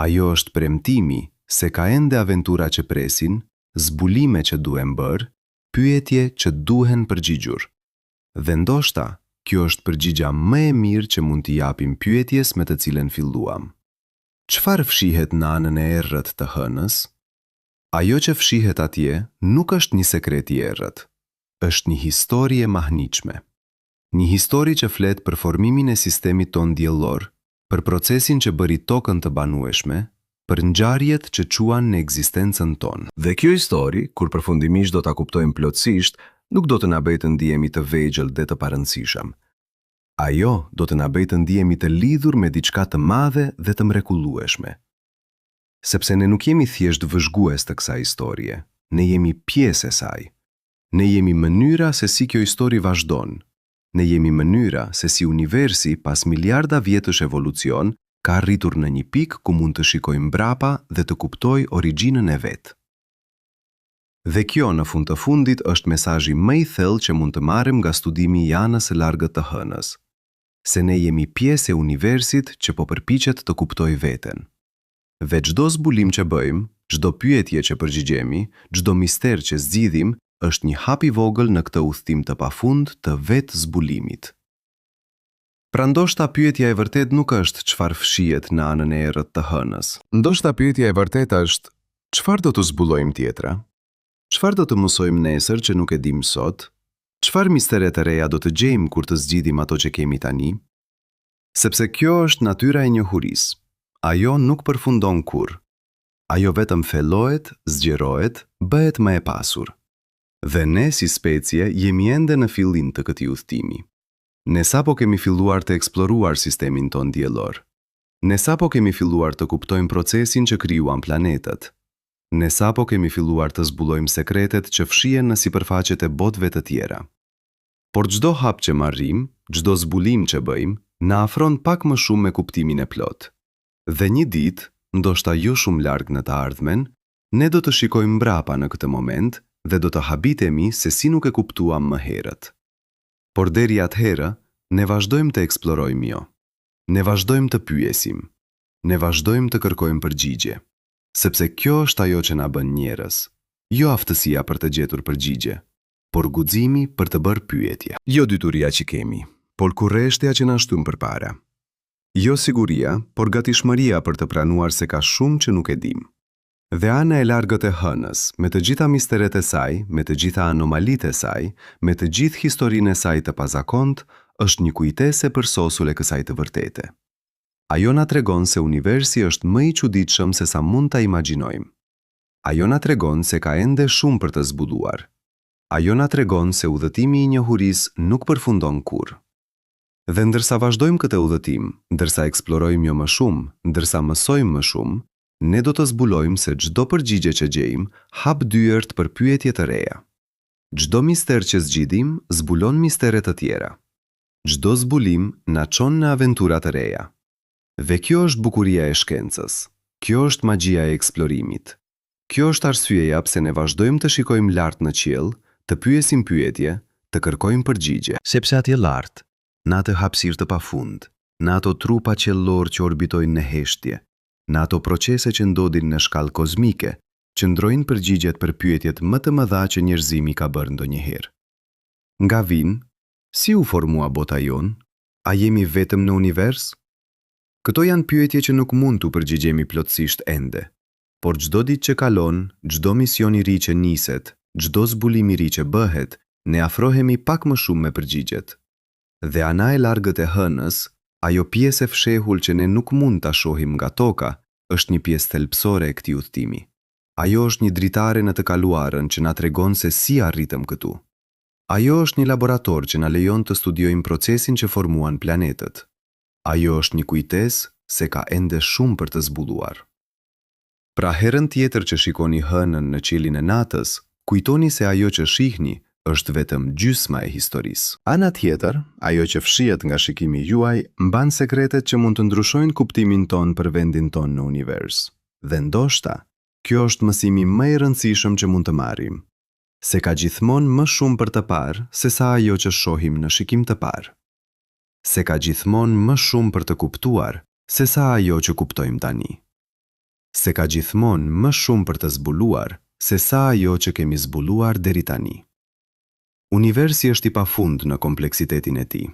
Ajo është premtimi se ka ende aventura që presin, zbulime që duhen bërë, pyetje që duhen përgjigjur. Dhe ndoshta, kjo është përgjigja më e mirë që mund t'i japim pyetjes me të cilën filluam. Çfarë fshihet në anën e errët të hënës? Ajo që fshihet atje nuk është një sekret i errët. Është një histori e mahnitshme. Një histori që flet për formimin e sistemit tonë diellor, për procesin që bëri Tokën të banueshme, Për ngjarjet që çuan në ekzistencën tonë. Dhe kjo histori, kur përfundimisht do ta kuptojmë plotësisht, nuk do të na bëjë të ndihemi të vegjël dhe të parëndësishëm. Ajo do të na bëjë të ndihemi të lidhur me diçka të madhe dhe të mrekullueshme. Sepse ne nuk jemi thjesht vëzhgues të kësaj historie, ne jemi pjesë e saj. Ne jemi mënyra se si kjo histori vazhdon. Ne jemi mënyra se si universi pas miliarda vjetësh evolucion ka arritur në një pikë ku mund të shikojë mbrapa dhe të kuptojë origjinën e vet. Dhe kjo, në fund të fundit, është mesazhi më i thellë që mund të marrim nga studimi i anës së largët të Hënës. Se ne jemi pjesë e universit që po përpiqet të kuptojë veten. Dhe çdo zbulim që bëjmë, çdo pyetje që përgjigjemi, çdo mister që zgjidhim, është një hap i vogël në këtë udhëtim të pafund të vetë-zbulimit. Pra ndoshta pyetja e vërtetë nuk është çfarë fshihet në anën e errët të Hënës. Ndoshta pyetja e vërtetë është, çfarë do të zbulojmë tjetra? Çfarë do të mësojmë nesër që nuk e dimë sot? Çfarë mistere të reja do të gjejmë kur të zgjidhim ato që kemi tani? Sepse kjo është natyra e njohurisë. Ajo nuk përfundon kurrë. Ajo vetëm thellohet, zgjerohet, bëhet më e pasur. Dhe ne si specie jemi ende në fillim të këtij udhëtimi. Ne sapo kemi filluar të eksploruar sistemin tonë diellor. Ne sapo kemi filluar të kuptojmë procesin që krijuan planetët. Ne sapo kemi filluar të zbulojmë sekretet që fshihen në sipërfaqet e botëve të tjera. Por çdo hap që marrim, çdo zbulim që bëjmë, na afron pak më shumë me kuptimin e plotë. Dhe një ditë, ndoshta jo shumë larg në të ardhmen, ne do të shikojmë mbrapa në këtë moment dhe do të habitemi se si nuk e kuptuam më herët. Por deri atëherë, ne vazhdojmë të eksplorojmë jo. Ne vazhdojmë të pyesim. Ne vazhdojmë të kërkojmë përgjigje. Sepse kjo është ajo që na bën njerëz. Jo aftësia për të gjetur përgjigje, por guximi për të bërë pyetje. Jo dituria që kemi, por kureshtja që na shtyn përpara. Jo siguria, por gatishmëria për të pranuar se ka shumë që nuk e dimë. Dhe ana e largët e Hënës, me të gjitha misteret e saj, me të gjitha anomalitë e saj, me të gjithë historinë e saj të pazakontë, është një kujtesë e përsosur e kësaj të vërtete. Ajo na tregon se universi është më i çuditshëm se sa mund ta imagjinojmë. Ajo na tregon se ka ende shumë për të zbuluar. Ajo na tregon se udhëtimi i njohurisë nuk përfundon kurrë. Dhe ndërsa vazhdojmë këtë udhëtim, ndërsa eksplorojmë jo më shumë, ndërsa mësojmë më shumë, ne do të zbulojmë se çdo përgjigje që gjejmë hap dyert për pyetje të reja. Çdo mister që zgjidhim zbulon mistere të tjera. Çdo zbulim na çon në aventura të reja. Dhe kjo është bukuria e shkencës. Kjo është magjia e eksplorimit. Kjo është arsyeja pse ne vazhdojmë të shikojmë lart në qiell, të pyesim pyetje, të kërkojmë përgjigje. Sepse atje lart, në atë hapësirë të pafund, në ato trupa qiellorë që orbitojnë në heshtje, Në ato procese që ndodhin në shkallë kozmike, qëndrojnë përgjigjet për pyetjet më të mëdha që njerëzimi ka bërë ndonjëherë. Nga vijmë? Si u formua bota jonë? A jemi vetëm në univers? Këto janë pyetje që nuk mund t'u përgjigjemi plotësisht ende. Por çdo ditë që kalon, çdo mision i ri që niset, çdo zbulim i ri që bëhet, ne afrohemi pak më shumë me përgjigjet. Dhe ana e largët e Hënës, ajo pjesë e fshehur që ne nuk mund ta shohim nga Toka, është një pjesë thelbësore e këtij udhëtimi. Ajo është një dritare në të kaluarën që na tregon se si arritëm këtu. Ajo është një laborator që na lejon të studiojmë procesin që formuan planetët. Ajo është një kujtesë se ka ende shumë për të zbuluar. Pra herën tjetër që shikoni Hënën në qiellin e natës, kujtoni se ajo që shihni është vetëm gjysma e historisë. Ana tjetër, ajo që fshihet nga shikimi juaj, mban sekretet që mund të ndryshojnë kuptimin tonë për vendin tonë në univers. Dhe ndoshta, kjo është mësimi më i rëndësishëm që mund të marrim. Se ka gjithmonë më shumë për të parë sesa ajo që shohim në shikim të parë. Se ka gjithmonë më shumë për të kuptuar sesa ajo që kuptojmë tani. Se ka gjithmonë më shumë për të zbuluar se sa ajo që kemi zbuluar deri tani. Universi është i pafund në kompleksitetin e tij,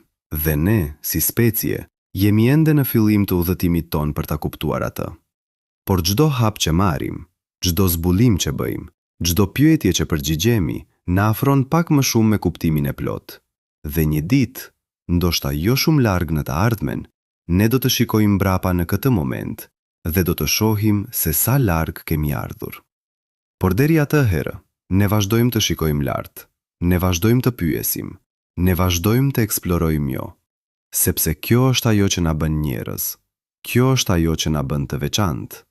dhe ne, si specie, jemi ende në fillim të udhëtimit tonë për ta kuptuar atë. Por çdo hap që marrim, çdo zbulim që bëjmë, çdo pyetje që përgjigjemi, na afron pak më shumë me kuptimin e plotë. Dhe një ditë, ndoshta jo shumë larg në të ardhmen, ne do të shikojmë mbrapa në këtë moment. Dhe do të shohim se sa larg kemi ardhur. Por deri atëherë, ne vazhdojmë të shikojmë lart, ne vazhdojmë të pyesim, ne vazhdojmë të eksplorojmë jo. Sepse kjo është ajo që na bën njerëz. Kjo është ajo që na bën të veçantë.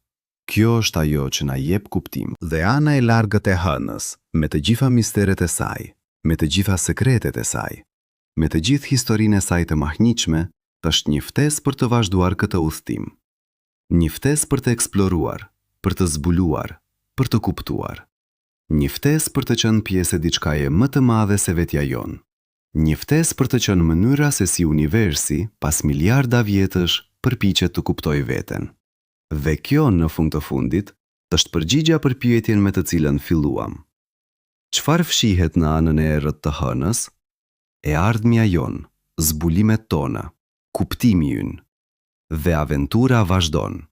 Kjo është ajo që na jep kuptim. Dhe ana e largët e hënës, me të gjitha misteret e saj, me të gjitha sekretet e saj, me të gjithë historinë e saj të mahnitshme, është një ftesë për të vazhduar këtë udhëtim. Një ftesë për të eksploruar, për të zbuluar, për të kuptuar. Një ftesë për të qenë pjesë e diçkaje më të madhe se vetja jonë. Një ftesë për të qenë mënyra se si universi, pas miliarda vjetësh, përpiqet të kuptojë veten. Dhe kjo, në fund të fundit, është përgjigja për pyetjen me të cilën filluam. Çfarë fshihet në anën e errët të hënës? E ardhmja jonë, zbulimet tona, kuptimi ynë. Dhe aventura vazhdon.